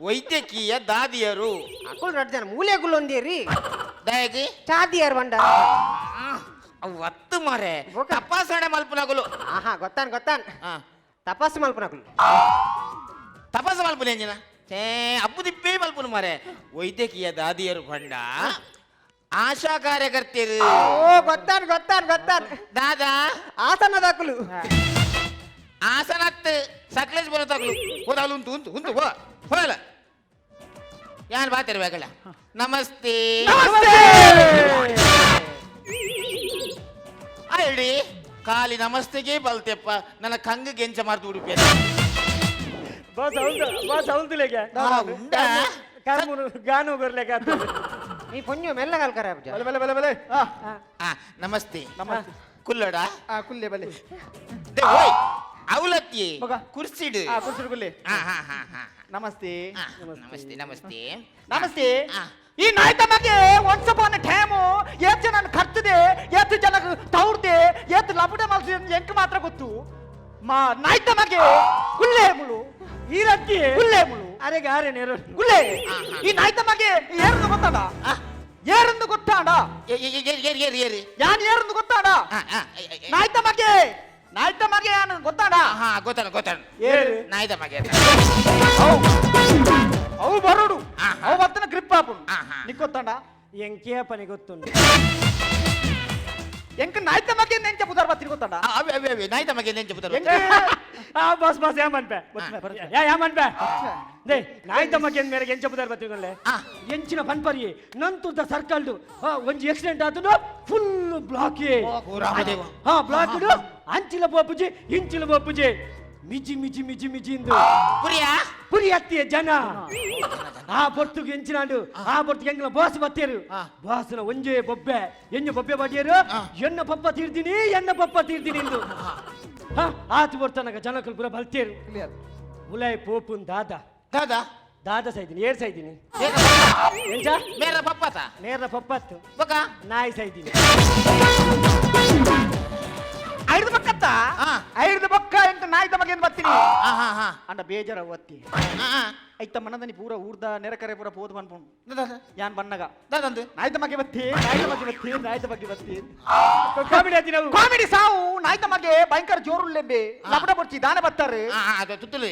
ವೈದ್ಯಕೀಯ ದಾದಿಯರು ಅಕುಲ್ ರಡ್ ಜನ ಮೂಲೆಗುಲು ಒಂದೇರಿ ದಾಯಕಿ ಚಾದಿಯರ್ ಬಂಡ ಅವು ಅತ್ತು ಮಾರೆ ತಪಾಸಣೆ ಮಲ್ಪನಗುಲು. ಆಹಾ ಗೊತ್ತಾನ್ ಗೊತ್ತಾನ್ ತಪಾಸು ಮಲ್ಪನಗುಲು ತಪಾಸು ಮಲ್ಪನ ಎಂಜಿನ ಅಪ್ಪು ದಿಪ್ಪೇ ಮಲ್ಪನು ಮಾರೆ. ವೈದ್ಯಕೀಯ ದಾದಿಯರು ಬಂಡ ಆಶಾ ಕಾರ್ಯಕರ್ತೆಯರು. ಓ ಗೊತ್ತಾನ್ ಗೊತ್ತಾನ್ ಗೊತ್ತಾನ್ ದಾದಾ ಆಸನದಾಕುಲು ಆಸನತ್ ಸಕಲೇಶ್ ಬರೋ ತಗಲು ಹೋದಾಗಲು ಉಂಟು ಉಂಟು ಉಂಟು ಹೋ ಹೋಗಲ್ಲ ಯಾರು ಬಾತಿರ್ಬೇಕಲ್ಲ. ನಮಸ್ತೆ ಹೇಳಿ ಖಾಲಿ ನಮಸ್ತೆಗೆ ಬಲ್ತೆಪ್ಪ ನನ್ನ ಕಂಗ ಗೆಂಚ ಮಾರ್ದು ಉಡುಪಿ ಬಸ್ ಹೌದು ಬಸ್ ಹೌದುಲೇಗೆ ಗಾನು ಬರ್ಲೇಕ ಈ ಪೊಂಜು ಮೆಲ್ಲಗಾಲ್ ಕರ ಬಲೆ ಬಲೆ ಬಲೆ ಬಲೆ. ನಮಸ್ತೆ ನಮಸ್ತೆ ಕುಲ್ಲಡ ಕುಲ್ಲೆ ಬಲೆ ಓಯ್ ಅವಲತ್ತಿ ಕುರ್ಸಿಡು ಕುರ್ಸಿಡು ಕುಲ್ಲೆ. ನಮಸ್ತೆ ನಮಸ್ತೆ ನಮಸ್ತೆ ನಮಸ್ತೆ. ಈ ನಾಯ್ತ ಬಗ್ಗೆ ಒನ್ಸ್ ಅಪಾನ್ ಟೈಮು ಏತ್ ಜನ ಕರ್ತದೆ ಏತ್ ಜನ ತೌರ್ದೆ ಏತ್ ಲಪಟೆ ಮಲ್ಸಿ ಎಂಕ್ ಮಾತ್ರ ಗೊತ್ತು. ಮಾ ನಾಯ್ತ ಬಗ್ಗೆ ಕುಲ್ಲೆ ಮುಳು ಈ ರತ್ತಿ ಕುಲ್ಲೆ ಮುಳು ಅರೆ ಗಾರೆ ನೇರು ಕುಲ್ಲೆ. ಈ ನಾಯ್ತ ಬಗ್ಗೆ ಏರಂದು ಗೊತ್ತಾಡ ಏರಂದು ಗೊತ್ತಾಡ ಯಾನ್ ಏರಂದು ಗೊತ್ತಾಡ ನಾಯ್ತ ಬಗ್ಗೆ ನಾಯ್ತ ಮಗೆ ಯಾನು ಗೊತ್ತಾಡ ಹಾ ಗೊತ್ತಾಡ ಗೊತ್ತಾಡ ಏರು ನಾಯ್ತ ಮಗೆ ಅವು ಬರೋಡು ಅವು ಬತ್ತನ ಗ್ರಿಪ್ ಆಪುಂಡು ನಿಕ್ಕೊತ್ತಾಂಡ ಎಂಕೇ ಪನಿ ಗೊತ್ತುಂಡು ಎಂಕ ನಾಯ್ತ ಮಗೆ ನೆಂಚ ಪುದಾರ್ ಬತ್ತಿನ ಗೊತ್ತಾಡ ಅವೆ ಅವೆ ಅವೆ ನಾಯ್ತ ಮಗೆ ನೆಂಚ ಪುದಾರ್ ಆ ಬಸ್ ಬಸ್ ಯಾಮನ್ಪೆ ಯಾ ಯಾಮನ್ಪೆ they ನಾಯ್ತ ಮಗೆ ಮೇರೆಗೆ ಎಂಚ ಪುದಾರ್ ಬತ್ತಿನಲ್ಲೇ ಎಂಚಿನ ಪನ್ಪರಿ ನಂತುದ ಸರ್ಕಲ್ಡು ಒಂಜಿ ಆಕ್ಸಿಡೆಂಟ್ ಆತುಂಡು ಫುಲ್ ಬ್ಲಾಕ್ ಹಾ ಬ್ಲಾಕ್ ಅಂಚಿಲ ಬೋಪುಜಿ ಇಂಚಿಲ ಬೋಪುಜಿ ಮಿಜಿ ಮಿಜಿ ಮಿಜಿ ಮಿಜಿ ಇಂದು ಪುರಿಯಾ ಪುರಿ ಅತ್ತಿಯ ಜನ ಆ ಪೊರ್ತುಗು ಎಂಚಿನಾಂಡು ಆ ಪೊರ್ತುಗೆ ಎಂಗ್ಲ ಬಾಸ್ ಬತ್ತೇರು ಬಾಸ್ನ ಒಂಜೆ ಬೊಬ್ಬೆ ಎಂಜ ಬೊಬ್ಬೆ ಬಡಿಯರು ಎನ್ನ ಪಪ್ಪ ತೀರ್ದಿನಿ ಎನ್ನ ಪಪ್ಪ ತೀರ್ದಿನಿ ಇಂದು ಆತು ಬರ್ತನಗ ಜನಕಲು ಪುರ ಬಲ್ತೇರು ಉಲಾಯ್ ಪೋಪುನ್ ದಾದಾ ದಾದಾ ದಾದಾ ಸೈದಿನಿ ಏರ್ ಸೈದಿನಿ ಎಂಚ ಮೇರ ಪಪ್ಪತ ನೇರ ಪಪ್ಪತ್ತು ಬೊಕ ನಾಯಿ ಸೈದಿನಿ ಐದು ಬಕ್ಕತ್ತ ಐದು ಬಕ್ಕ ಎಂತ ನಾಯ್ದ ಮಗೇನ್ ಬರ್ತೀನಿ ಅಂಡ ಬೇಜಾರ ಒತ್ತಿ ಐತ ಮನದನಿ ಪೂರ ಊರ್ದ ನೆರೆಕರೆ ಪೂರ ಪೋದು ಪನ್ಪುಂಡು ಯಾನ್ ಬನ್ನಗ ನಾಯ್ದ ಮಗೆ ಬತ್ತಿ ನಾಯ್ದ ಮಗೆ ಬತ್ತಿ ನಾಯ್ದ ಬಗ್ಗೆ ಬತ್ತಿ ಕಾಮಿಡಿ ಆತಿ ನಾವು ಕಾಮಿಡಿ ಸಾವು ನಾಯ್ದ ಮಗೆ ಭಯಂಕರ ಜೋರುಲ್ಲೆಂಬೆ ಲಪಡ ಬೊಡ್ಚಿ ದಾನ ಬತ್ತಾರೆ ಅದು ತುತ್ತುಲು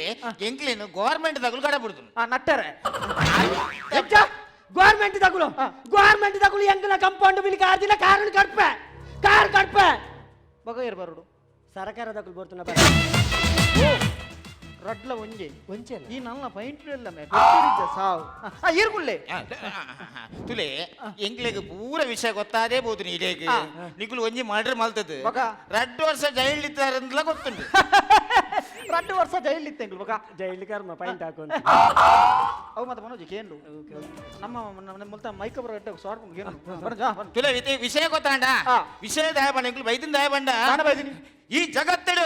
ಎಂಕ್ಲೇನು ಗೌರ್ಮೆಂಟ್ ತಗುಲು ಕಡ ಬಿಡ್ತು ನಟ್ಟರೆ ಗೌರ್ಮೆಂಟ್ ತಗುಲು ಗೌರ್ಮೆಂಟ್ ತಗುಲು ಎಂಕಲ ಕಂಪೌಂಡ್ ಬಿಲ್ ಕಾರ್ದಿನ ಕಾರಣ ಕಡ್ಪೆ ಕಾರ್ ಕಡ್ಪೆ ಬಗ ಇರಬಾರಡು ಸರಕಾರದಕ್ಕಲು ಬರ್ತುನ ರಡ್ಲ ಒಂಜೆ ಒಂಜೆ ಈ ನನ್ನ ಪೈಂಟ್ ಇಲ್ಲ ಮೇ ಗೊತ್ತಿರಿಜ್ಜ ಸಾವು ಆ ಈರ್ಗುಳ್ಳೆ ತುಲೆ ಎಂಗ್ಲೆಗ್ ಪೂರ ವಿಷಯ ಗೊತ್ತಾದೇ ಬೋದು ಇಡೇಗ್ ನಿಕುಲು ಒಂಜಿ ಮರ್ಡರ್ ಮಲ್ತದ ರಡ್ಡು ವರ್ಷ ಜೈಲ್ ಇತ್ತಾರಂದ್ಲ ಗೊತ್ತುಂಟು. ರಡ್ಡು ವರ್ಷ ಜೈಲ್ ಇತ್ತೆಂಗ್ಲು ಬೊಕ ಜೈಲ್ ಕರ್ಮ ಪೈಂಟ್ ಹಾಕೊಂಡು ಅವು ಮತ್ತೆ ಮನೋಜ್ ಕೇಂಡು ನಮ್ಮ ನಮ್ಮ ಮುಲ್ತ ಮೈಕ್ ಬರ ಸಾರ್ಪು ಏನು ತುಲೆ ವಿಷಯ ಗೊತ್ತಾಂಡ ವಿಷಯ ದಯಬಂಡ ಎಂಕ್ಲು ಬೈದಿನ ದಯಬಂಡ ಈ ಜಗತ್ತಡು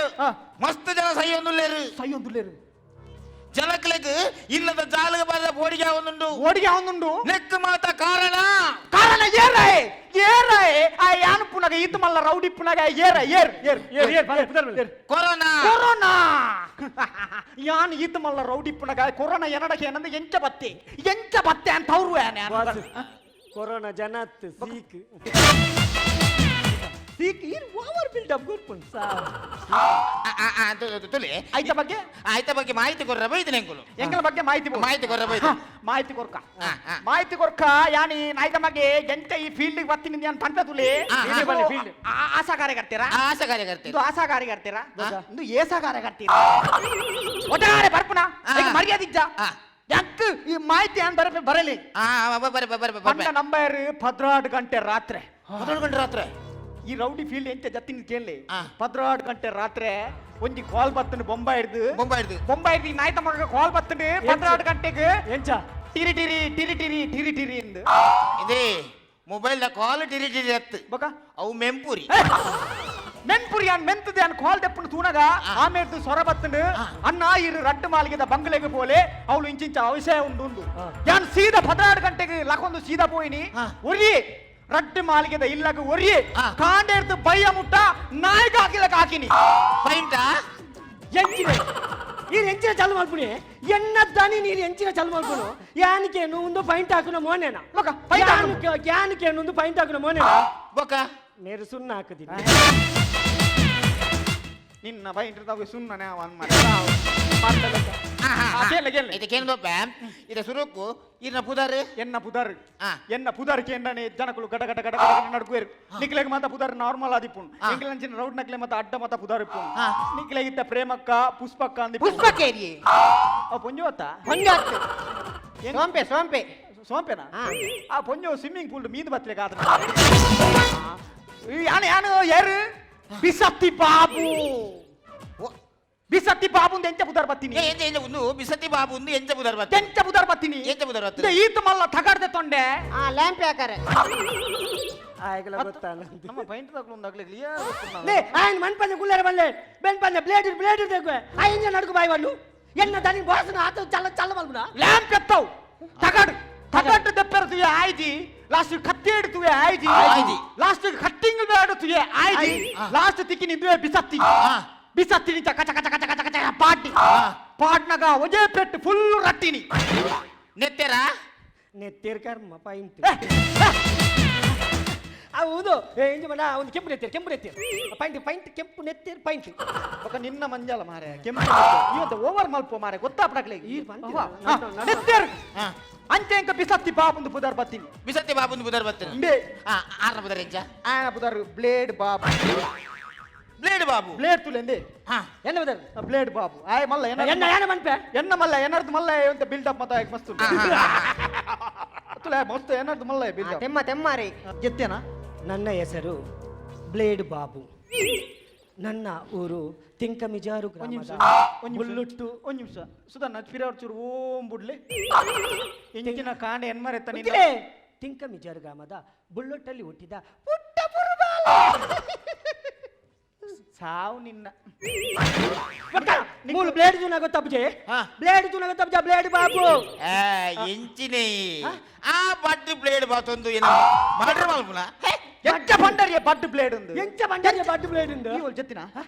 ಮಸ್ತ್ ಜನ ಸೈಯೊಂದುಲ್ಲೇರು ಸೈಯೊಂದುಲ್ಲೇರು ಜನಕ್ಲೆಗ್ ಇಲ್ಲದ ಜಾಲಗ ಬಾರದ ಓಡಿಗೆ ಒಂದುಂಡು ಓಡಿಗೆ ಒಂದುಂಡು ನೆಕ್ ಮಾತ ಕಾರಣ ಕಾರಣ ಏರಾಯ್ ಏರಾಯ್ ಆ ಯಾನು ಪುನಗ ಈತ ಮಲ್ಲ ರೌಡಿ ಪುನಗ ಏರ ಏರ್ ಏರ್ ಏರ್ ಏರ್ ಏರ್ ಕೊರೋನಾ ಕೊರೋನಾ ಯಾನ್ ಈತ ಮಲ್ಲ ರೌಡಿ ಪುನಗ ಕೊರೋನಾ ಎನಡಕ್ಕೆ ಏನಂದ್ರೆ ಎಂಚ ಬತ್ತೆ ಎಂಚ ಬತ್ತೆ ಅಂತ ಅವರು ಕೊರೋನಾ ಜನತ್ ಸೀಕ್ ಸೀಕ್ ಈರ್ ಓವರ್ ಬಿಲ್ಡ್ ಅಪ್ ಗುರ್ಪುನ್ ತುಲೆ ಆಯ್ತ ಬಗ್ಗೆ ಆಯ್ತ ಬಗ್ಗೆ ಮಾಹಿತಿ ಕೊರ್ರ ಬೈದಿನ ಎಂಕುಲು ಎಂಕಲ ಬಗ್ಗೆ ಮಾಹಿತಿ ಮಾಹಿತಿ ಕೊರ್ರ ಬೈದ ಮಾಹಿತಿ ಕೊರ್ಕ ಮಾಹಿತಿ ಕೊರ್ಕ ಯಾನಿ ನಾಯ್ದ ಬಗ್ಗೆ ಎಂತ ಈ ಫೀಲ್ಡ್ ಬರ್ತೀನಿ ಅಂತ ಪಂಪ ತುಲೆ ಫೀಲ್ಡ್ ಆಶಾ ಕಾರ್ಯಕರ್ತೀರಾ ಆಶಾ ಕಾರ್ಯಕರ್ತೀರಾ ಇದು ಆಶಾ ಕಾರ್ಯಕರ್ತೀರಾ ಇದು ಏಸಾ ಕಾರ್ಯಕರ್ತೀರಾ ಒಟ್ಟಾರೆ ಬರ್ಪುನ ಮರ್ಯಾದೆ ಇಜ್ಜ ಯಾಕ್ ಈ ಮಾಹಿತಿ ಏನ್ ಬರಪೆ ಬರಲಿ ಪಂಡ ನಂಬರ್ 14 ಗಂಟೆ ರಾತ್ರಿ 14 ಗಂಟೆ ರಾತ್ರಿ ಈ ರೌಡಿ ಫೀಲ್ಡ್ ಎಂತ ಜತ್ತಿನ ಕೇಳಿ 14 ಗಂಟೆ ರಾತ್ರಿ ಒಂಜಿ ಕಾಲ್ ಬತ್ತನು ಬೊಂಬೈ ಹಿಡ್ದು ಬೊಂಬೈ ಹಿಡ್ದು ಬೊಂಬೈ ಹಿಡ್ದು ನಾಯ್ತ ಮಗ ಕಾಲ್ ಬತ್ತನು 14 ಗಂಟೆಗೆ ಎಂಚ ಟಿರಿ ಟಿರಿ ಟಿರಿ ಟಿರಿ ಟಿರಿ ಟಿರಿ ಎಂದು ಇದೇ ಮೊಬೈಲ್ ದ ಕಾಲ್ ಟಿರಿ ಟಿರಿ ಅತ್ತು ಬೊಕ ಅವು ಮೆಂಪುರಿ ಮೆನ್ಪುರಿ ಅನ್ ಮೆಂತದೆ ಅನ್ ಕಾಲ್ ದೆಪ್ಪನು ತೂನಗ ಆಮೇರ್ದು ಸೊರ ಬತ್ತನು ಅನ್ನ ಇರು ರಡ್ಡು ಮಾಲಿಗೆದ ಬಂಗ್ಲೆಗೆ ಪೋಲೆ ಅವಳು ಇಂಚಿಂಚ ಅವಶ್ಯ ಉಂಡು ಉಂಡು ಯಾನ್ ಸೀದಾ 14 ಗಂಟೆಗೆ ಲಕೊಂದು ಸೀದಾ ಪೋಯಿನಿ ಒರಿ ರಡ್ಡು ಮಾಲಿಗೆದ ಇಲ್ಲಗ ಒರಿ ಕಾಂಡೇರ್ದು ಬಯ್ಯ ಮುಟ್ಟ ನಾಯಿಗ ಹಾಕಿಲಕ ಹಾಕಿನಿ ಪೈಂಟಾ ಎಂಚಿನ ನೀರು ಎಂಚಿನ ಚಾಲು ಮಲ್ಪುಣಿ ಎನ್ನ ದನಿ ನೀರು ಎಂಚಿನ ಚಾಲು ಮಲ್ಪುನು ಯಾನಿಕೆ ಒಂದು ಪೈಂಟ್ ಹಾಕುನ ಮೋನೇನ ಬೊಕ ಪೈಂಟ್ ಹಾಕುನ ಯಾನಿಕೆ ಒಂದು ಪೈಂಟ್ ಹಾಕುನ ಮೋನೇನ ಬೊಕ ಮೇರು ಸುಣ್ಣ ಹಾಕುದಿನಿ ನಿನ್ನ ಪೈಂಟ್ ತಾವು ಸುಣ್ಣನೆ ಅವನ್ ಇದಕ್ಕೇನು ಇದ ಸುರುಕು ಇನ್ನ ಪುದಾರ್ ಎನ್ನ ಪುದಾರ್ ಎನ್ನ ಪುದಾರ್ ಕೇಂದ್ರನೆ ಜನಕುಲು ಗಡ ಗಡ ಗಡ ಗಡ ನಡ್ಕುವೇರು ನಿಕ್ಲೆಗ್ ಮಾತ ಪುದಾರ್ ನಾರ್ಮಲ್ ಆದಿಪ್ಪುನ್ ಎಂಕ್ಲಂಚಿನ ರೌಡ್ ನಕ್ಲೆ ಮತ ಅಡ್ಡ ಮತ ಪುದಾರ್ ಇಪ್ಪುನ್ ನಿಕ್ಲೆಗಿತ್ತ ಪ್ರೇಮಕ್ಕ ಪುಷ್ಪಕ್ಕ ಅಂದಿ ಪುಷ್ಪಕ್ಕೇರಿ ಆ ಪೊಂಜೋತ ಪೊಂಜೋತ್ ಸೋಂಪೆ ಸೋಂಪೆ ಸೋಂಪೆನಾ ಆ ಪೊಂಜೋ ಸ್ವಿಮ್ಮಿಂಗ್ ಪೂಲ್ ಮೀನು ಬತ್ಲೆ ಕಾದ ಯಾನು ಯಾನು ಯಾರು ಬಿಸತ್ತಿ ಬಾಬು ಬಿಸತ್ತಿ ಬಾಬು ಎಂಚ ಪುದಾರ್ ಬತ್ತೀನಿ ಒಂದು ಬಿಸತ್ತಿ ಬಾಬು ಒಂದು ಎಂಚ ಪುದಾರ್ ಬತ್ತಿ ಎಂಚ ಪುದಾರ್ ಬತ್ತೀನಿ ಎಂಚ ಪುದಾರ್ ಬತ್ತೀನಿ ಈತ ಮಲ್ಲ ತಗಡ್ದೆ ತೊಂಡೆ ಆ ಲ್ಯಾಂಪ್ ಹಾಕಾರೆ ಆಯ್ಕಲ ಗೊತ್ತಾನ ನಮ್ಮ ಪೈಂಟ್ ತಗೊಳ್ಳು ಒಂದು ಕ್ಲಿಯರ್ ಲೇ ಆಯನ್ ಮನ್ಪಂಜ ಗುಲ್ಲಾರ ಬಲ್ಲೆ ಬೆನ್ ಪಂಜ ಬ್ಲೇಡ್ ಬ್ಲೇಡ್ ತೆಗ್ವೆ ಆ ಇಂಜನ್ ನಡುಕು ಬಾಯಿ వాళ్ళు ಎನ್ನ ದನಿ ಬಾಸನ ಆತ ಚಲ್ಲ ಚಲ್ಲ ಮಲ್ಪುನ ಲ್ಯಾಂಪ್ ಎತ್ತವು ತಗಡ್ ತಗಡ್ ದೆಪ್ಪರ ತುಯೆ ಆಯ್ಜಿ ಲಾಸ್ಟ್ ಕತ್ತಿ ಹಿಡಿತುವೆ ಆಯ್ಜಿ ಲಾಸ್ಟ್ ಕಟ್ಟಿಂಗ್ ಬೇಡ ತುಯೆ ಆಯ್ಜಿ ಲಾಸ್ಟ್ ತಿಕ್ಕಿ ನಿಂದುವೆ ಬಿಸತ್ತಿ ಬಿಸತ್ತಿ ನಿಂತ ಕಚ ಕಚ ಕಚ ಕಚ ಕಚ ಪಾಟಿ ಪಾಟ್ನಗ ಒಂಜೇ ಪೆಟ್ಟು ಫುಲ್ ರಟ್ಟಿನಿ ನೆತ್ತೆರ ನೆತ್ತೆರ್ ಕರ್ಮ ಪೈಂಟ್ ಹೌದು ಎಂಜ ಮನ ಒಂದು ಕೆಂಪು ನೆತ್ತೆರ್ ಕೆಂಪು ನೆತ್ತೆರ್ ಪೈಂಟ್ ಪೈಂಟ್ ಕೆಂಪು ನೆತ್ತೆರ್ ಪೈಂಟ್ ఒక ನಿನ್ನ ಮಂಜಲ ಮಾರೆ ಕೆಂಪು ಇವತ್ತು ಓವರ್ ಮಲ್ಪು ಮಾರೆ ಗೊತ್ತಾಪಡಕ್ಲೆ ಈ ನೆತ್ತೆರ್ ಅಂಚೆ ಇಂಕ ಬಿಸತ್ತಿ ಬಾಬುಂದು ಪುದರ್ ಬತ್ತೀನಿ ಬಿಸತ್ತಿ ಬಾಬುಂದು ಪುದರ್ ಬತ್ತೀನಿ ಇಂಬೆ ಆರ್ನ ಪುದರ್ ಎಂಚ ಆನ ಪುದರ್ blade Babu blade Babu blade ತುಲೆಂದೆ ಎನ್ನ ಬದರ್ ಬ್ಲೇಡ್ ಬಾಬು ಆಯ್ ಮಲ್ಲ ಎನ್ನ ಎನ್ನ ಯಾನ ಮನ್ಪೆ ಎನ್ನ ಮಲ್ಲ ಎನ್ನರ್ದು ಮಲ್ಲ ಅಂತ ಬಿಲ್ಡ್ ಅಪ್ ಮತ ಮಸ್ತ್ ತುಲೆ ಮಸ್ತ್ ಎನ್ನರ್ದು ಮಲ್ಲ ಬಿಲ್ಡ್ ಅಪ್ ತೆಮ್ಮ ತೆಮ್ಮಾರಿ ಗೆತ್ತೇನಾ. ನನ್ನ ಹೆಸರು ಬ್ಲೇಡ್ ಬಾಬು, ನನ್ನ ಊರು ತಿಂಕಮಿಜಾರು ಗ್ರಾಮದ ಬುಲ್ಲುಟ್ಟು. ಒಂದು ನಿಮಿಷ ಸುಧಾ ಪಿರವರ್ ಚೂರು ಓಂ ಬುಡ್ಲೆ ಇಂಚಿನ ಕಾಂಡ ಎನ್ಮರೆತ್ತ ನಿನ್ನ ತಿಂಕಮಿಜಾರು ಗ್ರಾಮದ ಬುಲ್ಲೊಟ್ಟಲ್ಲಿ ಹುಟ್ಟಿದ ಪುಟ್ಟ ಪುರುಬಾಲ. ಸಾವು ನಿನ್ನ ಮೂಲು ಬ್ಲೇಡ್ ಜೂನ ಗೊತ್ತಪ್ಪಜೆ, ಬ್ಲೇಡ್ ಜೂನ ಗೊತ್ತಪ್ಪಜ ಬ್ಲೇಡ್ ಬಾಬು ಎಂಚಿನೇ ಆ ಬಡ್ಡು ಬ್ಲೇಡ್ ಬಾತೊಂದು ಏನ ಮಾಡ್ರ ಮಲ್ಪುನ ಎಂಚ ಬಂಡರಿಯ ಬಡ್ಡು ಬ್ಲೇಡ್ ಉಂದು ಎಂಚ ಬಂಡರಿಯ ಬಡ್ಡು ಬ್ಲೇಡ್ ಉಂದು ಈ ಜತ್ತಿನ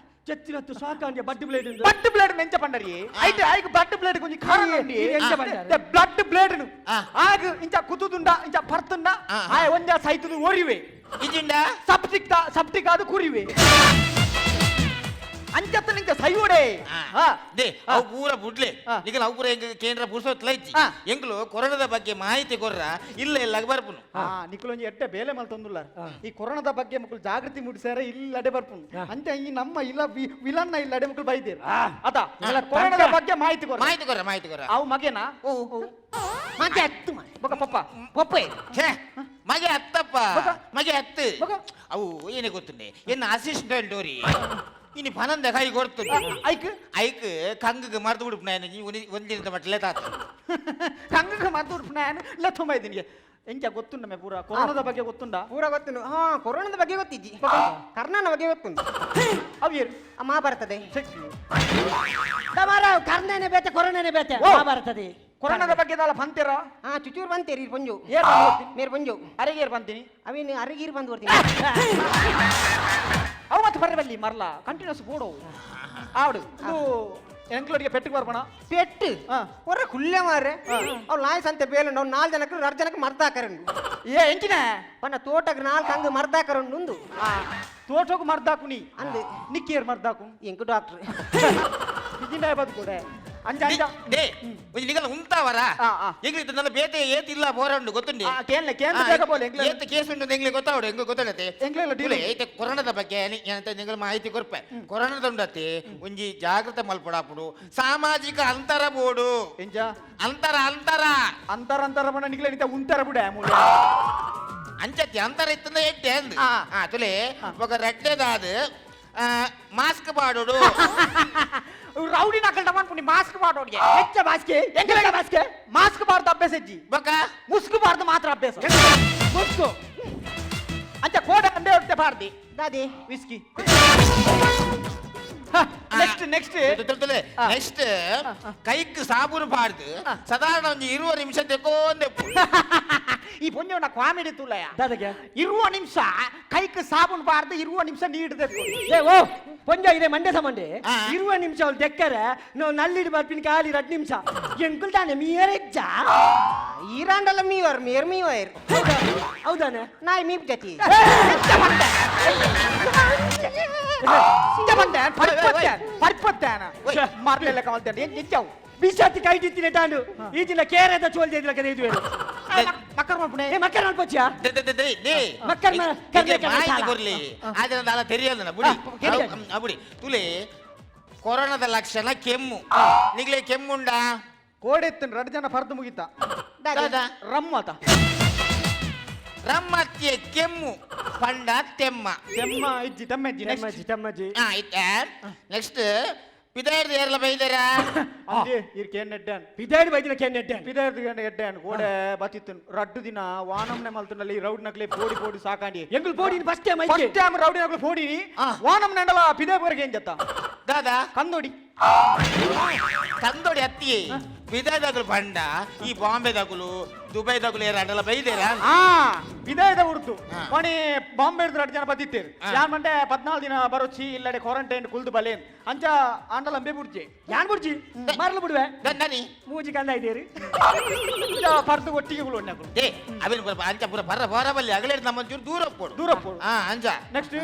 ಜತ್ತಿನತ್ತು ಸಾಕಾಂಡ್ಯ ಬಡ್ಡು ಬ್ಲೇಡ್ ಉಂದು ಬಡ್ಡು ಬ್ಲೇಡ್ ಎಂಚ ಬಂಡರಿ ಐತೆ ಐಗ ಬಡ್ಡು ಬ್ಲೇಡ್ ಕೊಂಚ ಖಾರ ಉಂಡಿ ಎಂಚ ಬಂಡರಿ ಬ್ಲಡ್ ಬ್ಲೇಡ್ ಆಗ ಇಂಚ ಕುತುದುಂಡ ಇಂಚ ಪರ್ತುಂಡ ಆಯ ಒಂಜ ಸೈತುದು ಓರಿವೆ ಇಜಿಂಡ ಸಪ್ಟಿಕ್ ಸಪ್ಟಿಕ್ ಅದು ಕುರಿವೆ. ಅಂಚತ್ತ ನಿಂಕ ಸೈಯೋಡೆ. They ಅವು ಪೂರ ಬುಡ್ಲೆ ನಿಗಲ ಅವು ಪೂರ ಎಂಗ್ ಕೇಂದ್ರ ಪುರ್ಸೊತ್ಲ ಇಜ್ಜಿ ಎಂಗ್ಲು ಕೊರೋನಾದ ಬಗ್ಗೆ ಮಾಹಿತಿ ಕೊರ್ರ ಇಲ್ಲ ಇಲ್ಲ ಬರ್ಪುನು. ನಿಕುಲೊಂಜಿ ಎಟ್ಟೆ ಬೇಲೆ ಮಲ್ತೊಂದುಲ್ಲ ಈ ಕೊರೋನಾದ ಬಗ್ಗೆ ಮುಕುಲು ಜಾಗೃತಿ ಮೂಡಿಸ್ಯಾರ ಇಲ್ಲಡೆ ಬರ್ಪುನು ಅಂಚ ಈ ನಮ್ಮ ಇಲ್ಲ ವಿಲನ್ನ ಇಲ್ಲಡೆ ಮುಕುಲು ಬೈದೇರು ಅದ ಕೊರೋನಾದ ಬಗ್ಗೆ ಮಾಹಿತಿ ಕೊರ ಮಾಹಿತಿ ಕೊರ ಮಾಹಿತಿ ಕೊರ ಅವು ಮಗೇನಾ ಮಗೆ ಅತ್ತು ಬೊಕ ಪಪ್ಪ ಪಪ್ಪೆ ಛೇ ಮಗೆ ಅತ್ತಪ್ಪ ಮಗೆ ಅತ್ತು ಅವು ಏನೇ ಗೊತ್ತುಂಡೆ ಎನ್ನ ಅಸಿಸ್ಟೆಂಟ್ ಓರಿ ಇನಿ ಪನಂದ ಕೈ ಕೊಡ್ತು ಐಕ್ ಐಕ್ ಕಂಗಗೆ ಮರ್ದು ಬಿಡುಪು ನಾನು ಒಂದಿನದ ಮಟ್ಟಲೆ ತಾತ ಕಂಗಗೆ ಮರ್ದು ಬಿಡುಪು ನಾನು ಲಥುಮ ಇದ್ದೀನಿ ಎಂಚ ಗೊತ್ತುಂಡ ಮೇ ಪೂರ ಕೊರೋನಾದ ಬಗ್ಗೆ ಗೊತ್ತುಂಡ ಪೂರ ಗೊತ್ತುಂಡು. ಹಾ ಕೊರೋನಾದ ಬಗ್ಗೆ ಗೊತ್ತಿಜ್ಜಿ, ಕರ್ಣನ ಬಗ್ಗೆ ಗೊತ್ತುಂಡು. ಅವು ಏನು ಮಹಾಭಾರತದೆ ಕರ್ಣನೇ ಬೇತೆ ಕೊರೋನಾನೇ ಬೇತೆ ಮಹಾಭಾರತದೆ. ಕೊರೋನಾದ ಬಗ್ಗೆ ದಾಲ ಬಂತೀರ? ಹಾ ಚುಚೂರು ಬಂತೀರಿ ಪೊಂಜು ಮೇರ್ ಪೊಂಜು ಅರೆಗೇರ್ ಬಂತೀನಿ ಅವೇನು ಅರೆಗೀರ್ ಬಂದು ಬರ್ತೀನಿ ಅವು ಮತ್ತೆ ಬರಬಲ್ಲಿ ಮರ್ಲ ಕಂಟಿನ್ಯೂಸ್ ಬೋಡು ಆವಡು ಇದು ಎಂಕ್ಲೋಡಿಗೆ ಪೆಟ್ಟಿಗೆ ಬರ್ಬೋಣ ಪೆಟ್ಟು ಹೊರ ಕುಲ್ಲೆ ಮಾರ್ರೆ ಅವ್ರು ನಾಯಿ ಸಂತೆ ಬೇಲುಂಡು ಅವ್ನು 4 ಜನಕ್ಕೆ 2 ಜನಕ್ಕೆ ಮರ್ದಾಕರಂಡು. ಏ ಎಂಚಿನ ಪನ್ನ ತೋಟಕ್ಕೆ 4 ಹಂಗ ಮರ್ದಾಕರಂಡು ಉಂದು. ತೋಟಕ್ಕೆ ಮರ್ದಾಕು ನೀ ಅಂದು ನಿಕ್ಕೇರ್ ಮರ್ದಾಕು ಎಂಕು ಡಾಕ್ಟ್ರ್ ಇಜಿಂದ ಬದು ಕೂಡ ಅಂಜ ಅಂಜ ಡೇ ಒಂಜಿ ನಿಗಲ ಉಂತಾವರ ಎಂಗ್ಲಿ ನನ್ನ ಬೇತೆ ಏತಿಲ್ಲ ಬೋರಂಡು ಗೊತ್ತುಂಡಿ ಕೇನ್ಲೆ ಕೇಂದ್ರ ಬೇಗ ಬೋಲೆ ಎಂಗ್ಲೆ ಏತ ಕೇಸ್ ಉಂಡು ಎಂಗ್ಲಿ ಗೊತ್ತಾವಡು ಎಂಗ್ ಗೊತ್ತಡತೆ ಎಂಗ್ಲೆಲ್ಲ ಡೀಲ್ ಏತೆ ಕೊರೋನಾದ ಬಗ್ಗೆ ಏನಂತ ನಿಂಗಲ ಮಾಹಿತಿ ಕೊರ್ಪೆ. ಕೊರೋನಾದ ಉಂಡತೆ ಒಂಜಿ ಜಾಗೃತ ಮಲ್ಪಡಾಪುಡು ಸಾಮಾಜಿಕ ಅಂತರ ಬೋಡು ಎಂಜ ಅಂತರ ಅಂತರ ಅಂತರ ಅಂತರ ಬಣ್ಣ ನಿಗ್ಲೆ ನಿಂತ ಉಂತರ ಬಿಡ ಮೂಲೆ ಅಂಚತಿ ಅಂತರ ಇತ್ತಂದ ಎಟ್ಟೆ ಅಂದ್ ತುಲೆ ఒక రెడ్లేదాదు ಮಾಸ್ಕ್ ಪಾಡೋಡು ರೌಡಿ ನಕಲ್ ಅನ್ಕೊಂಡು ಮಾಸ್ಕ್ ಪಾಡೋಡಿಗೆ ಹೆಚ್ಚ ಮಾಸ್ಕೆ ಎಂಗಲ ಮಾಸ್ಕೆ ಮಾಸ್ಕ್ ಬಾರ್ದು ಅಭ್ಯಾಸ ಹೆಜ್ಜಿ ಬೊಕ ಮುಸ್ಕು ಬಾರ್ದು ಮಾತ್ರ ಅಭ್ಯಾಸ ಮುಸ್ಕು ಅಂಚ ಕೋಡ ಅಂಡೆ ಹೊಟ್ಟೆ ಬಾರ್ದಿ ದಾದಿ ವಿಸ್ಕಿ. ನೆಕ್ಸ್ಟ್ ನೆಕ್ಸ್ಟ್ ನೆಕ್ಸ್ಟ್ ಕೈಕ್ ಸಾಬೂನು ಪಾಡ್ದು ಸಾಧಾರಣ ಒಂಜಿ 20 ನಿಮಿಷ ತೆಕ್ಕೊಂದೆ. ಈ ಪೊಂಜೋನ ಕಾಮಿಡಿ ತುಲಯ ದಾದಗೆ 20 ನಿಮಿಷ ಕೈಕ್ ಸಾಬೂನು ಬಾರ್ದು 20 ನಿಮಿಷ ನೀಡ್ದೆ. ಏ ಓ ಪೊಂಜ ಇದೆ ಮಂಡೆ ಸಮಂಡೆ 20 ನಿಮಿಷ ಅವ್ಳು ದೆಕ್ಕರೆ ನಾವು ನಲ್ಲಿಡು ಬರ್ಪಿನ ಖಾಲಿ 2 ನಿಮಿಷ ಎಂಕುಲ್ ತಾನೆ ಮೀಯರೆಜ್ಜ ಈರಾಂಡಲ್ಲ ಮೀವರ್ ಮೇರ್ ಮೀವರ್ ಹೌದಾನೆ ನಾಯಿ ಮೀಪ್ ಜತಿ ಬಿಸಾತಿ ಕೈ ತಿತ್ತಿನ ತಾಂಡು ಈ ದಿನ ಕೇರದ ಚೋಲ್ದೆ ಕಡೆ ಇದು ಮಕ್ಕರ್ ಮಲ್ಪುಣೆ ಮಕ್ಕರ್ ಮಲ್ಪೊಚ್ಚಾ ಮಕ್ಕರ್ ಮಾಹಿತಿ ಕೊರ್ಲಿ ಆದ್ರೆ ದಾಲ ತೆರಿಯಲ್ಲ ಬುಡಿ ಬುಡಿ ತುಲೆ ಕೊರೋನಾದ ಲಕ್ಷಣ ಕೆಮ್ಮು ನಿಗ್ಲೆ ಕೆಮ್ಮುಂಡ ಕೋಡೆತ್ತನ್ 2 ಜನ ಫರ್ದು ಮುಗಿತ ರಮ್ಮತ ರಮ್ಮತ್ಯ ಕೆಮ್ಮು ಪಂಡ ತೆಮ್ಮ ತೆಮ್ಮ ಇಜ್ಜಿ ತಮ್ಮೆಜ್ಜಿ ನೆಕ್ಸ್ಟ್ ತಮ್ಮಜ್ಜಿ ನೆಕ್ಸ್ಟ್ ಪಿದಾರ್ದು ಏರ್ಲ ಬೈದಾರ ಅಂದೆ ಇರ್ ಕೇನ್ ನೆಡ್ಡಾನ್ ಪಿದಾರ್ದು ಬೈದಿನ ಕೇನ್ ನೆಡ್ಡಾನ್ ಪಿದಾರ್ದು ಕೇನ್ ನೆಡ್ಡಾನ್ ಕೋಡೆ ಬತ್ತಿತ್ತನ್ 2 ದಿನ ವಾನಮ್ನೆ ಮಲ್ತನಲ್ಲಿ ರೌಡ್ ನಕ್ಲೆ ಪೋಡಿ ಪೋಡಿ ಸಾಕಾಂಡಿ ಎಂಗುಲ್ ಪೋಡಿನ first time first time rowdy ನಕ್ಲೆ ಪೋಡಿನಿ ವಾನಮ್ ನೆಂಡಲ ಪಿದೇ ಬೋರ್ಗೆ ಏನ್ ಜತ್ತ ದಾದಾ ಕಂದೋಡಿ ಕಂದೋಡಿ ಅತ್ತಿಯೇ ಪಿದಾದಗಳು ಪಂಡ ಈ ಬಾಂಬೆ ದಗುಲು ದುಬೈ ದಗುಲು ಏರಾಂಡಲ ಬೈದೇರಾ ವಿದಾಯದ ಉರ್ದು ಮಣಿ ಬಾಂಬೆ 2 ಜನ ಬತ್ತಿತ್ತೇರು ಯಾನ್ ಮಂಡೆ 14 ದಿನ ಬರೋಚಿ ಇಲ್ಲಡೆ ಕ್ವಾರಂಟೈನ್ ಕುಲ್ದು ಬಲೇನ್ ಅಂಚ ಆಂಡಲ ಅಂಬೆ ಬುಡ್ಜಿ ಯಾನ್ ಬುಡ್ಜಿ ಮರಲು ಬಿಡುವೆ ನನಿ ಮೂಜಿ ಕಂದ ಇದ್ದೀರಿ ಪರ್ದು ಒಟ್ಟಿಗೆ ಉಳ್ಳು ಏ ಅವೇನು ಪೂರ ಅಂಚ ಪೂರ ಬರ ಬರ ಬಲ್ಲಿ ಅಗಲೇಡ್ ನಮ್ಮ ಒಂಚೂರು ದೂರ ಪೋಡು ದೂರ ಪೋಡು ಅಂಚ ನೆಕ್ಸ್ಟ್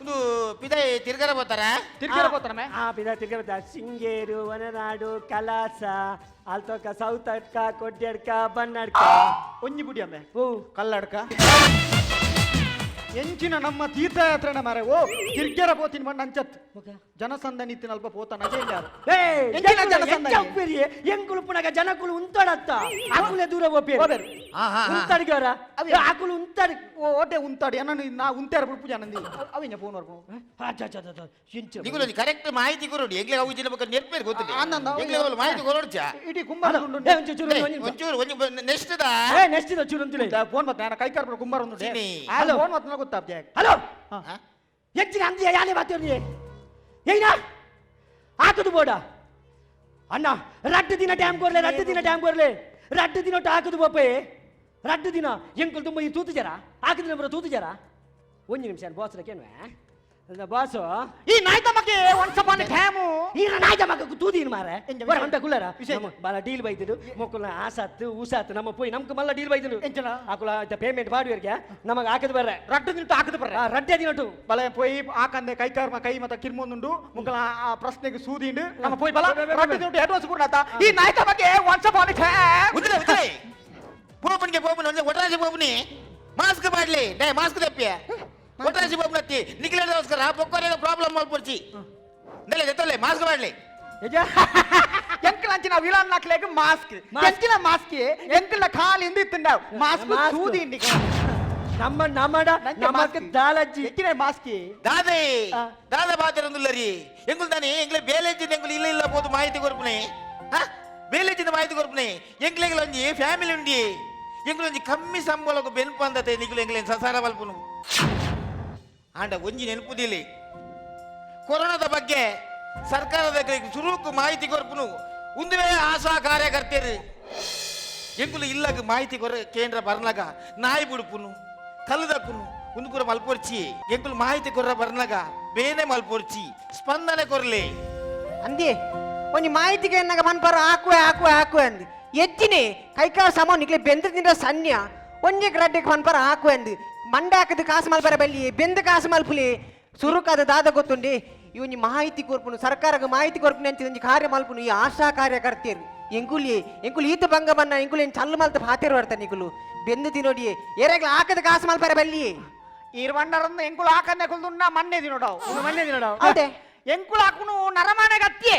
ಇದು ಪಿದಾಯಿ ತಿರ್ಗರ ಬೋತಾರ ತಿರ್ಗರ ಬೋತಾರ ಮೇ ಪಿದಾಯಿ ತಿರ್ಗರ ಬೋತಾರ ಸಿಂಗೇರು ವನನಾಡು ಕಲಾಸ ಆಲ್ತೋಕ ಸೌತ್ ಅಡ್ಕ ಕೊಡ್ಯಡ್ಕ ಬನ್ನಡ್ಕ ಒಂಜಿ ಬುಡಿ ಅಮ್ಮೆ ಓ ಕಲ್ಲಡ್ಕ ಎಂಚಿನ ನಮ್ಮ ತೀರ್ಥಯಾತ್ರೆನ ಮಾರೆ ಓ ತಿರ್ಗ್ಯರ ಪೋತಿನ ಮಣ್ಣ ಅಂಚತ್ ಜನಸಂದಣಿ ಇತ್ತಿನ ಅಲ್ಪ ಪೋತ ಎಂಕುಲು ಜನಕುಲು ಉಂತಾಡತ್ತ ಆಕುಲೆ ದೂರ ಹೋಪೇರು ಉಂತಾಡಿಗವರ ಆಕುಲು ಉಂತಾಡಿ ಓಟೆ ಉಂತಾಡಿ ಅನ್ನ ನಾ ಉಂತಾರ ಪುಡ್ಪು ಜನಂದಿ ಅವಿನ ಫೋನ್ ವರ್ಪು ನಿಗುಲು ಕರೆಕ್ಟ್ ಮಾಹಿತಿ ಕೊರಡಿ ಎಂಗ್ಲೆ ಅವು ಜಿನ ಬಗ್ಗೆ ನೆರ್ಪೇರು ಗೊತ್ತಿಲ್ಲ ಎಂಗ್ಲೆ ಅವ್ಲು ಮಾಹಿತಿ ಕೊರೊಡ್ಚ ಇಡೀ ಕುಂಬಾರ ಒಂಚೂರು ಒಂಜಿ ನೆಕ್ಸ್ಟ್ ದಾ ನೆಕ್ಸ್ಟ್ the ಚೂರು ಅಂತಿಲೆ ಫೋನ್ ಮತ್ತೆ ನಾನು ಕೈ ಕಾರ್ಪು ಕುಂಬಾರ ಒಂದು ಫೋನ್ ಮತ್ತೆ ಗೊತ್ತಾಪ್ಜೆ ಹಲೋ ಎಂಚಿನ ಅಂದಿಯ ಯಾಲೆ ಮಾತಾಡಿ ಏನ ಹಾಕುದು ಬೋಡ ಅಣ್ಣ ರಡ್ಡು ದಿನ ಡ್ಯಾಮ್ ಕೊರ್ಲೆ ರಡ್ಡು ದಿನ ಡ್ಯಾಮ್ ಕೊರ್ಲೆ ರಡ್ಡು ದಿನ ಹಾಕುದು ಬೋಪೆ ರಡ್ಡು ದಿನ ಎಂಕುಲು ತುಂಬ ಈ ತೂತು ಜರ ಹಾಕಿದ್ರೆ ಬರೋ ತೂತು ಜರ ಒಂದು ನಿಮಿಷ ಬಾಸ್ರಕ್ಕೇನು ಬಾಸು ಈ ನಾಯ್ದ ಮಗೆ ಒನ್ಸ್ ಅಪಾನ್ ಟೈಮ್ ಈ ನಾಯ್ದ ಮಗ ತೂದಿನ ಮಾರೆ ಒರ ಅಂತ ಕುಲ್ಲರ ಬಾಲ ಡೀಲ್ ಬೈದಿಡು ಮೊಕ್ಕುಲ ಆಸಾತ್ ಊಸಾತ್ ನಮ್ಮ ಪೋಯಿ ನಮ್ಗೆ ಮಲ್ಲ ಡೀಲ್ ಬೈದಿಡು ಆಕುಲ ಪೇಮೆಂಟ್ ಮಾಡುವರಿಗೆ ನಮಗೆ ಹಾಕದ್ ಬರ್ರೆ ರಡ್ಡು ದಿನಟು ಹಾಕದ್ ಬರ್ರೆ ರಡ್ಡೆ ದಿನಟು ಬಲ ಪೋಯಿ ಆಕಂದೆ ಕೈಕಾರ್ಮ ಕೈ ಮತ ಕಿರ್ಮೊಂದುಂಡು ಮುಕ್ಕಲ ಆ ಪ್ರಶ್ನೆಗೆ ಸೂದಿಂಡು ನಮ್ಮ ಪೋಯಿ ಬಲ ರಡ್ಡು ದಿನಟು ಅಡ್ವಾನ್ಸ್ ಕೊಡಾತ ಈ ನಾಯ್ದ ಮಗೆ ಒನ್ಸ್ ಅಪಾನ್ ಟೈಮ್ ಉದ್ರೆ ಉದ್ರೆ ಪೋಪನಿಗೆ ಪೋಪನಿ ಒಂದೇ ಒಟ್ರಾಸಿ ಪೋಪನಿ ಮಾಸ್ಕ್ ಮಾಡಲಿ ಡೇ ಮಾಸ್ಕ್ ತಪ್ಪಿಯ ಒಟ್ರಾಸಿ ಪೋಪನತ್ತಿ ನಿಖಿಲೋಸ್ಕರ ಪೊಕ್ಕರೇಗ ಪ್ರಾಬ್ಲಮ್ ಮಲ್ಪೊರ್ಚಿ ನೆಲೆ ಜೊತೆಲೆ ಮಾಸ್ಕ್ ಮಾಡಲಿ ಎಂಕಲ್ ಅಂಚಿನ ವಿಲಾನ್ ನಾಕ್ಲೇಗ ಮಾಸ್ಕ್ ಎಂಚಿನ ಮಾಸ್ಕ್ ಎಂಕಲ್ನ ಖಾಲಿ ಇಂದು ಮಾಸ್ಕ್ ಸೂದಿ ನಮ್ಮ ನಮಡ ನಮಕ್ ದಾಲಜ್ಜಿ ಎಂಚಿನ ಮಾಸ್ಕ್ ದಾದೆ ದಾದ ಬಾತಿರಂದುಲ್ಲರಿ ಎಂಗುಲ್ ತಾನೆ ಎಂಗ್ಲೆ ಬೇಲೆಜ್ಜಿನ ಎಂಗುಲ್ ಇಲ್ಲ ಇಲ್ಲ ಪೋದು ಮಾಹಿತಿ ಕೊರ್ಪುನೆ ಬೇಲೆಜ್ಜಿನ ಮಾಹಿತಿ ಕೊರ್ಪುನೆ ಎಂಗ್ಲೆಗ್ಲ ಒಂಜಿ ಫ್ಯಾಮಿಲಿ ಉಂಡಿ ಎಂಗುಲ್ ಒಂಜಿ ಕಮ್ಮಿ ಸಂಬಳకు ಬೆನ್ಪು ಅಂದತೆ ನಿಗುಲು ಎಂಗ್ಲೆ ಸಸಾರ ಬಲ್ಪುನು ಆಂಡ ಒಂಜಿ ನೆನಪುದಿಲಿ ಕೊರೋನಾದ ಬಗ್ಗೆ ಸರ್ಕಾರದ ಸುರುಕು ಮಾಹಿತಿ ಕೊರ್ಪುನು ಉಂದುವೇ ಆಶಾ ಕಾರ್ಯಕರ್ತರು ಎಂಗುಲು ಇಲ್ಲಗ ಮಾಹಿತಿ ಕೊರ ಕೇಂದ್ರ ಬರ್ನಾಗ ನಾಯಿ ಬುಡುಪುನು ಕಲ್ಲದಕ್ಕುನು ಒಂದು ಪೂರ ಮಲ್ಪೊರ್ಚಿ ಎಂಕುಲು ಮಾಹಿತಿ ಕೊರ್ರ ಬರ್ನಾಗ ಬೇನೆ ಮಲ್ಪೊರ್ಚಿ ಸ್ಪಂದನೆ ಕೊರ್ಲಿ ಅಂದಿ ಒಂಜಿ ಮಾಹಿತಿಗೆ ಎನ್ನಾಗ ಮನ್ಪರ ಹಾಕುವೆ ಹಾಕುವೆ ಹಾಕುವೆ ಅಂದ್ ಎಚ್ಚಿನಿ ಕೈಕಾಲ ಸಮ ನಿಕ್ಲೆ ಬೆಂದ್ರ ತಿಂದ್ರ ಸನ್ಯ ಒಂಜಿ ರಡ್ಡೆಗೆ ಮನ್ಪರ ಹಾಕುವೆ ಅಂದ್ ಮಂಡೆ ಹಾಕದ ಕಾಸು ಮಲ್ಪರ ಬಲ್ಲಿ ಬೆಂದ ಕಾಸು ಮಲ್ಪುಲಿ ಸುರುಕಾದ ದಾದ ಗೊತ್ತುಂಡಿ ಈ ಒಂಜಿ ಮಾಹಿತಿ ಕೊರ್ಪುನು ಸರ್ಕಾರಕ್ಕೆ ಮಾಹಿತಿ ಕೊರ್ಪುನು ಅಂತ ಒಂಜಿ ಕಾರ್ಯ ಮಲ್ಪುನು ಈ ಆಶಾ ಕಾರ್ಯಕರ್ತರು ಎಂಕುಲಿ ಎಂಕುಲು ಈತ ಭಂಗ ಬನ್ನ ಎಂಕುಲು ಏನು ಚಲ್ಲು ಮಲ್ತ ಪಾತೇರು ಬರ್ತಾನೆ ನಿಕುಲು ಬೆಂದು ತಿನೋಡಿ ಏರೆಗ್ಲ ಹಾಕದ ಕಾಸು ಮಲ್ಪರ ಬಲ್ಲಿ ಈರ್ವಂಡರನ್ನು ಎಂಕುಲು ಹಾಕಂದೆ ಕುಲ್ದುನ್ನ ಮನ್ನೆ ತಿನೋಡವು ಮನ್ನೆ ತಿನೋಡವು ಹೌದೇ ಎಂಕುಲು ಹಾಕುನು ನರಮಾನೆ ಗತ್ತಿಯೆ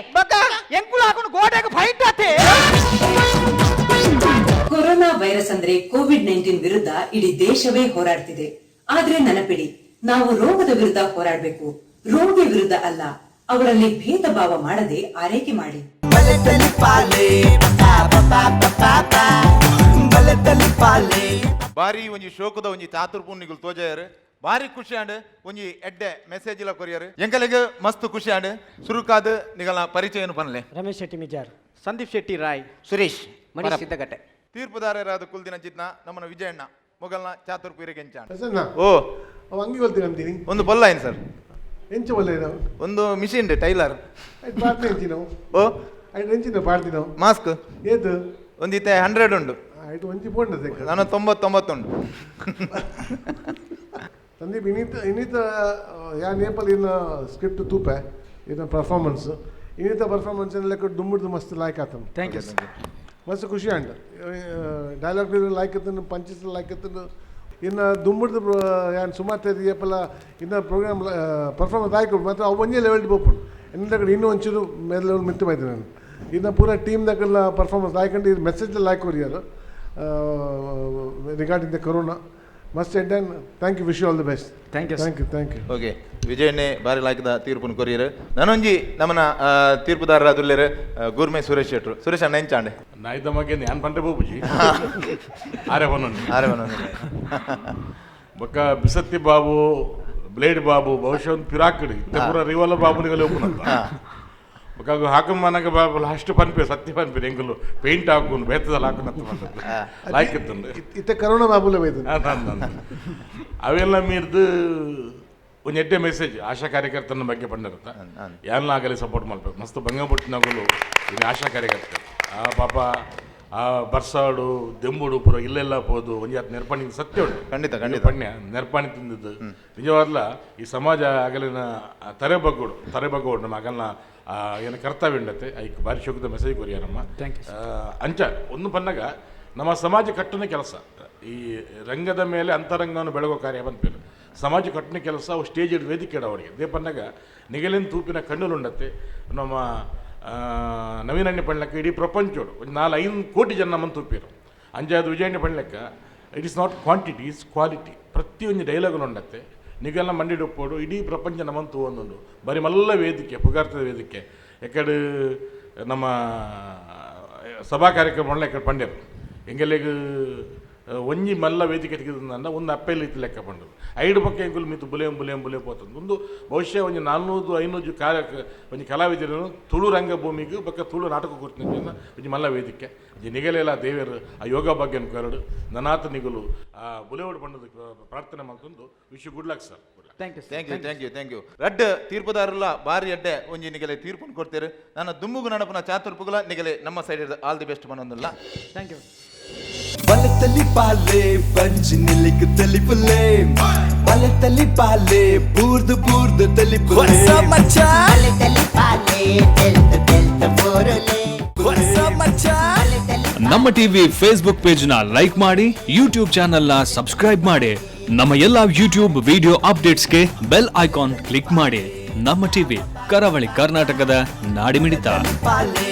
ಎಂಕುಲು ಹಾಕುನು ಗೋಡೆಗೆ ಫೈಟ್ ಆತೆ. ಕೊರೋನಾ ವೈರಸ್ ಅಂದ್ರೆ ಕೋವಿಡ್-19 ವಿರುದ್ಧ ಇಡೀ ದೇಶವೇ ಹೋರಾಡ್ತಿದೆ. ಆದ್ರೆ ನೆನಪಿಡಿ, ನಾವು ರೋಗದ ವಿರುದ್ಧ ಹೋರಾಡಬೇಕು, ರೋಗಿ ವಿರುದ್ಧ ಅಲ್ಲ. ಅವರಲ್ಲಿ ಭೇದ ಭಾವ ಮಾಡದೆ ಆರೈಕೆ ಮಾಡಿ. ಬಾರಿ ಒಂಜಿ ಶೋಕದ ಒಂಜಿ ಚಾತುರ್ಪೂರ್ಣಿಗಳು ತೋಜಾಯರು ಬಾರಿ ಖುಷಿ ಆಂಡ್ ಒಂಜಿ ಎಡ್ಡೆ ಮೆಸೇಜ್ ಇಲ್ಲ ಕೊರಿಯರ್ ಎಂಕಲೆಗ್ ಮಸ್ತ್ ಖುಷಿ ಆಂಡ್ ಸುರುಕಾದ ನಿಗಲ ಪರಿಚಯನು ಪನ್ಲೆ. ರಮೇಶ್ ಶೆಟ್ಟಿ ಮಿಜಾರ್, ಸಂದೀಪ್ ಶೆಟ್ಟಿ ರಾಯ್, ಸುರೇಶ್ ಮನೀಶ್ ಸಿದ್ದಗಟ್ಟೆ. ತೀರ್ಪುದಾರರಾದ ಕುಲ್ದಿನ ಚಿತ್ನ ನಮ್ಮನ ವಿಜಯಣ್ಣ ಮೊಗಲ್ನ ಚಾತುರ್ಪೀರಿಗೆ ಎಂಚಾಂಡ್. ಓ ಓ ಅಂಗಿ ಕೊಲ್ತೀನಿ ಅಂತೀನಿ ಒಂದು ಬೊಲ್ಲ ಏನು ಸರ್? ಎಂಚ ಬೊಲ್ಲ ಏನು? ಒಂದು ಮಿಷಿನ್ ಟೈಲರ್. ಆಯ್ತು ಪಾಡ್ತೀನಿ ಎಂಚಿನ? ಓ ಆಯ್ತು ಎಂಚಿನ ಪಾಡ್ತೀನಿ? ಮಾಸ್ಕ್ ಏತು? ಒಂದು ಇತ್ತೆ 100 ಉಂಡು. ಆಯ್ತು ಒಂಜಿ ಪೋಂಡ ನಾನು 99 ಉಂಡು. ಸಂದೀಪ್ ಇನ್ನಿತ ಇನ್ನಿತ ಯಾ ನೇಪಲ್ ಇನ್ನ ಸ್ಕ್ರಿಪ್ಟ್ ತೂಪೆ ಇನ್ನ ಪರ್ಫಾರ್ಮೆನ್ಸ್ ಇನ್ನಿತ ಪರ್ಫಾರ್ಮೆನ್ಸ್ ಲೆಕ್ಕ ದುಂಬುಡ್ದು ಮಸ್ತ್ ಲಾಯ್ಕ್ ಆತನು. Thank you. ಮಸ್ತ್ ಖುಷಿ ಅಂಡ್ ಡೈಲಾಗ್ ಲಾಯ್ಕ್ ಆತನು, ಪಂಚಸ್ ಲಾಯ್ಕ್ ಆತನು. ಇನ್ನು ದುಂಬುಡ್ದು ಯಾನ್ ಸುಮಾರು ಏಪಲ ಇನ್ನ ಪ್ರೋಗ್ರಾಮ್ ಪರ್ಫಾರ್ಮೆನ್ಸ್ ಆಯ್ತು ಮಾತ್ರ ಅವು ಒಂಜೇ ಲೆವೆಲ್ ಪೋಪುಂಡು. ಎನ್ನ ಕಡೆ ಇನ್ನೂ ಒಂಚೂರು ಮೇಲೆ ಲೆವೆಲ್ ಮಿತ್ತು ಬೈತೆ ನಾನು. ಇನ್ನು ಪೂರ ಟೀಮ್ ದಕ್ಕೆಲ್ಲ ಪರ್ಫಾರ್ಮೆನ್ಸ್ ಲಾಯ್ಕಂಡು ಇದು ಮೆಸೇಜ್ ಲಾಯ್ಕ್ ಕೊರಿಯರು ರಿಗಾರ್ಡಿಂಗ್ the corona ಮಸ್ತ್ Ed and thank you, wish you all the best. Thank you. Thank you, thank you. Okay ವಿಜಯಣ್ಣೆ ಬಾರಿ ಲಾಯ್ಕದ ತೀರ್ಪುನು ಕೊರಿಯರ್. ನಾನೊಂಜಿ ನಮ್ಮನ ತೀರ್ಪುದಾರರ ದುಲ್ಲೇರು ಗುರ್ಮೆ ಸುರೇಶ್ ಶೆಟ್ರು. ಸುರೇಶ್ ಅಣ್ಣ ಎಂಚಾಂಡೆ? ನಾಯ್ದ ಬಗ್ಗೆ ನಾನು ಪಂಡ್ರೆ ಬೋಬುಜಿ ಆರೆ ಬನ್ನೊಂದು ಆರೆ ಬನ್ನೊಂದು ಬೊಕ್ಕ ಬಿಸತ್ತಿ ಬಾಬು ಬ್ಲೇಡ್ ಬಾಬು ಬಹುಶಃ ಒಂದು ಪಿರಾಕಡಿ ಇತ್ತೆ ಪೂರ ರಿವಾಲ ಬಾಬುನಿಗಲೇ ಒಪ್ಪುನಂತ. ಬೊಕ್ಕ ಹಾಕುಮನಗ ಬಾಬು ಅಷ್ಟು ಪನ್ಪೆ ಸತ್ಯ ಪನ್ಪೆ ಎಂಕುಲು ಪೇಂಟ್ ಹಾಕುನು ಬೇತದಲ್ಲಿ ಹಾಕುನಂತ ಲಾಯ್ಕ್ ಇತ್ತಂದು ಇತ್ತೆ ಕರೋನಾ ಬಾಬುಲೆ ಬೈದು ಅವೆಲ್ಲ ಮೀರ್ದು ಒಂದು ಎಡ್ಡೆ ಮೆಸೇಜ್ ಆಶಾ ಕಾರ್ಯಕರ್ತನ ಬಗ್ಗೆ ಪಂಡಿರುತ್ತ ಯಾರನ್ನಾಗಲಿ ಸಪೋರ್ಟ್ ಮಾಡ್ಬೇಕು. ಮಸ್ತ್ ಬಂಗಪಟ್ಟಿನಗಳು ಇನ್ನು ಆಶಾ ಕಾರ್ಯಕರ್ತರು ಆ ಪಾಪ ಆ ಬರ್ಸಾಡು ದೆಂಬುಡು ಪೂರ ಇಲ್ಲೆಲ್ಲ ಪೋದು ಒಂಜಿ ಆತ್ ನೆರ್ಪಣಿ ಸತ್ಯ ಉಂಟು. ಖಂಡಿತ ಖಂಡಿತ ಪಣ್ಯ ನೆರ್ಪಣಿ ತಿಂದಿದ್ದು ನಿಜವಾದ್ಲ ಈ ಸಮಾಜ ಅಗಲಿನ ತರೆ ಬಗ್ಗೋಡು ತರೆ ಬಗ್ಗೋಡು ನಮ್ಮ ಅಗಲ್ನ ಏನು ಕರ್ತವ್ಯ ಉಂಡತ್ತೆ. ಐಕ್ ಬಾರಿ ಶೋಕದ ಮೆಸೇಜ್ ಕೊರಿಯಾರಮ್ಮ. ಅಂಚ ಒಂದು ಪನ್ನಾಗ ನಮ್ಮ ಸಮಾಜ ಕಟ್ಟನ ಕೆಲಸ ಈ ರಂಗದ ಮೇಲೆ ಅಂತರಂಗವನ್ನು ಬೆಳಗೋ ಕಾರ್ಯ ಬಂದ್ಪೇರು ಸಮಾಜ ಕಟ್ಟನ ಕೆಲಸ ಅವು ಸ್ಟೇಜ್ ವೇದಿಕೆ ಅವರಿಗೆ ದೇಪನ್ನಾಗ ನಿಗಲಿನ ತೂಪಿನ ಕಣ್ಣುಲುಂಡತ್ತೆ ನಮ್ಮ ನವೀನಣ್ಣ ಪಣ್ಲಕ್ಕ ಇಡೀ ಪ್ರಪಂಚೋಡು ಒಂದು 4-5 ಕೋಟಿ ಜನ ನಮ್ಮನ್ನು ತೂಪಿರು. ಅಂಜಾದ Vijayanna ಪಣ್ಲಕ್ಕ it is not quantity it's quality. ಪ್ರತಿಯೊಂದು ಡೈಲಾಗ್ಲು ಉಂಡತ್ತೆ ನಿಗಲ್ನ ಮಂಡಿ ಡೊಪ್ಪೋಡು ಇಡೀ ಪ್ರಪಂಚ ನಮ್ಮನ್ನು ತೂವೊಂದುಂಡು ಬರೀ ಮಲ್ಲ ವೇದಿಕೆ ಪುಗಾರ್ತದ ವೇದಿಕೆ ಎಕಡೆ ನಮ್ಮ ಸಭಾ ಕಾರ್ಯಕ್ರಮ ಎಕಡೆ ಪಂಡ್ಯರು ಎಂಗೆಲೆಗ್ ಒಂಜಿ ಮಲ್ಲ ವೇದಿಕೆ ತೆಗೆದಂಡ ಒಂದು ಅಪ್ಪೆಲ್ ಇತ್ತು ಲೆಕ್ಕ ಪಂಡದು. ಐಡು ಪಕ್ಕ ಎಂಕುಲು ಮಿತ್ತು ಬುಲೆ ಬುಲೆ ಬುಲೆ ಪೋತಂದು. ಒಂದು ಬಹುಶಃ ಒಂಜಿ 400-500 ಕಾರ್ಯ ಒಂಜಿ ಕಲಾವಿದರು ತುಳು ರಂಗಭೂಮಿಗೆ ಬೊಕ್ಕ ತುಳು ನಾಟಕ ಕೊಡ್ತೀನಿ ಒಂಜಿ ಮಲ್ಲ ವೇದಿಕೆ. ಒಂಜಿ ನಿಗಲೆಲ ದೇವರು ಆ ಯೋಗ ಬಗ್ಗೆ ಕರಡು ನನಾತ ನಿಗಲು ಆ ಬುಲೆವಡ್ ಪಂಡದ ಪ್ರಾರ್ಥನೆ ಮಾಡ್ತಂದು. Wish good luck sir. Thank you. Thank you, thank you, thank you. ರಡ್ಡ್ ತೀರ್ಪುದಾರಲ್ಲ ಬಾರಿ ಅಡ್ಡೆ ಒಂಜಿ ನಿಗಲೆ ತೀರ್ಪುನ್ ಕೊಡ್ತೇರು. ನನ್ನ ದುಮ್ಮುಗು ನಡಪುನ ಚಾತುರ್ಪುಗುಲ ನಿಗಲೆ ನಮ್ಮ ಸೈಡ್ ಆಲ್ the best ಮನೊಂದಿಲ್ಲ. Thank you. ಬಲತಲಿ ಪಾಲೆ ಬಂಜಿ ನಿಲಿಕ್ ತಲಿಪುಲೆ, ಬಲತಲಿ ಪಾಲೆ ಬೂರ್ದು ಬೂರ್ದು ತಲಿಪುಲೆ. ನಮ್ಮ ಟಿವಿ ಫೇಸ್ಬುಕ್ ಪೇಜ್ ನ ಲೈಕ್ ಮಾಡಿ, ಯೂಟ್ಯೂಬ್ ಚಾನೆಲ್ ನ ಸಬ್ಸ್ಕ್ರೈಬ್ ಮಾಡಿ, ನಮ್ಮ ಎಲ್ಲಾ ಯೂಟ್ಯೂಬ್ ವಿಡಿಯೋ ಅಪ್ಡೇಟ್ಸ್ಗೆ ಬೆಲ್ ಐಕಾನ್ ಕ್ಲಿಕ್ ಮಾಡಿ. ನಮ್ಮ ಟಿವಿ, ಕರಾವಳಿ ಕರ್ನಾಟಕದ ನಾಡಿಮಿಡಿತ. ಪಾಲೆ.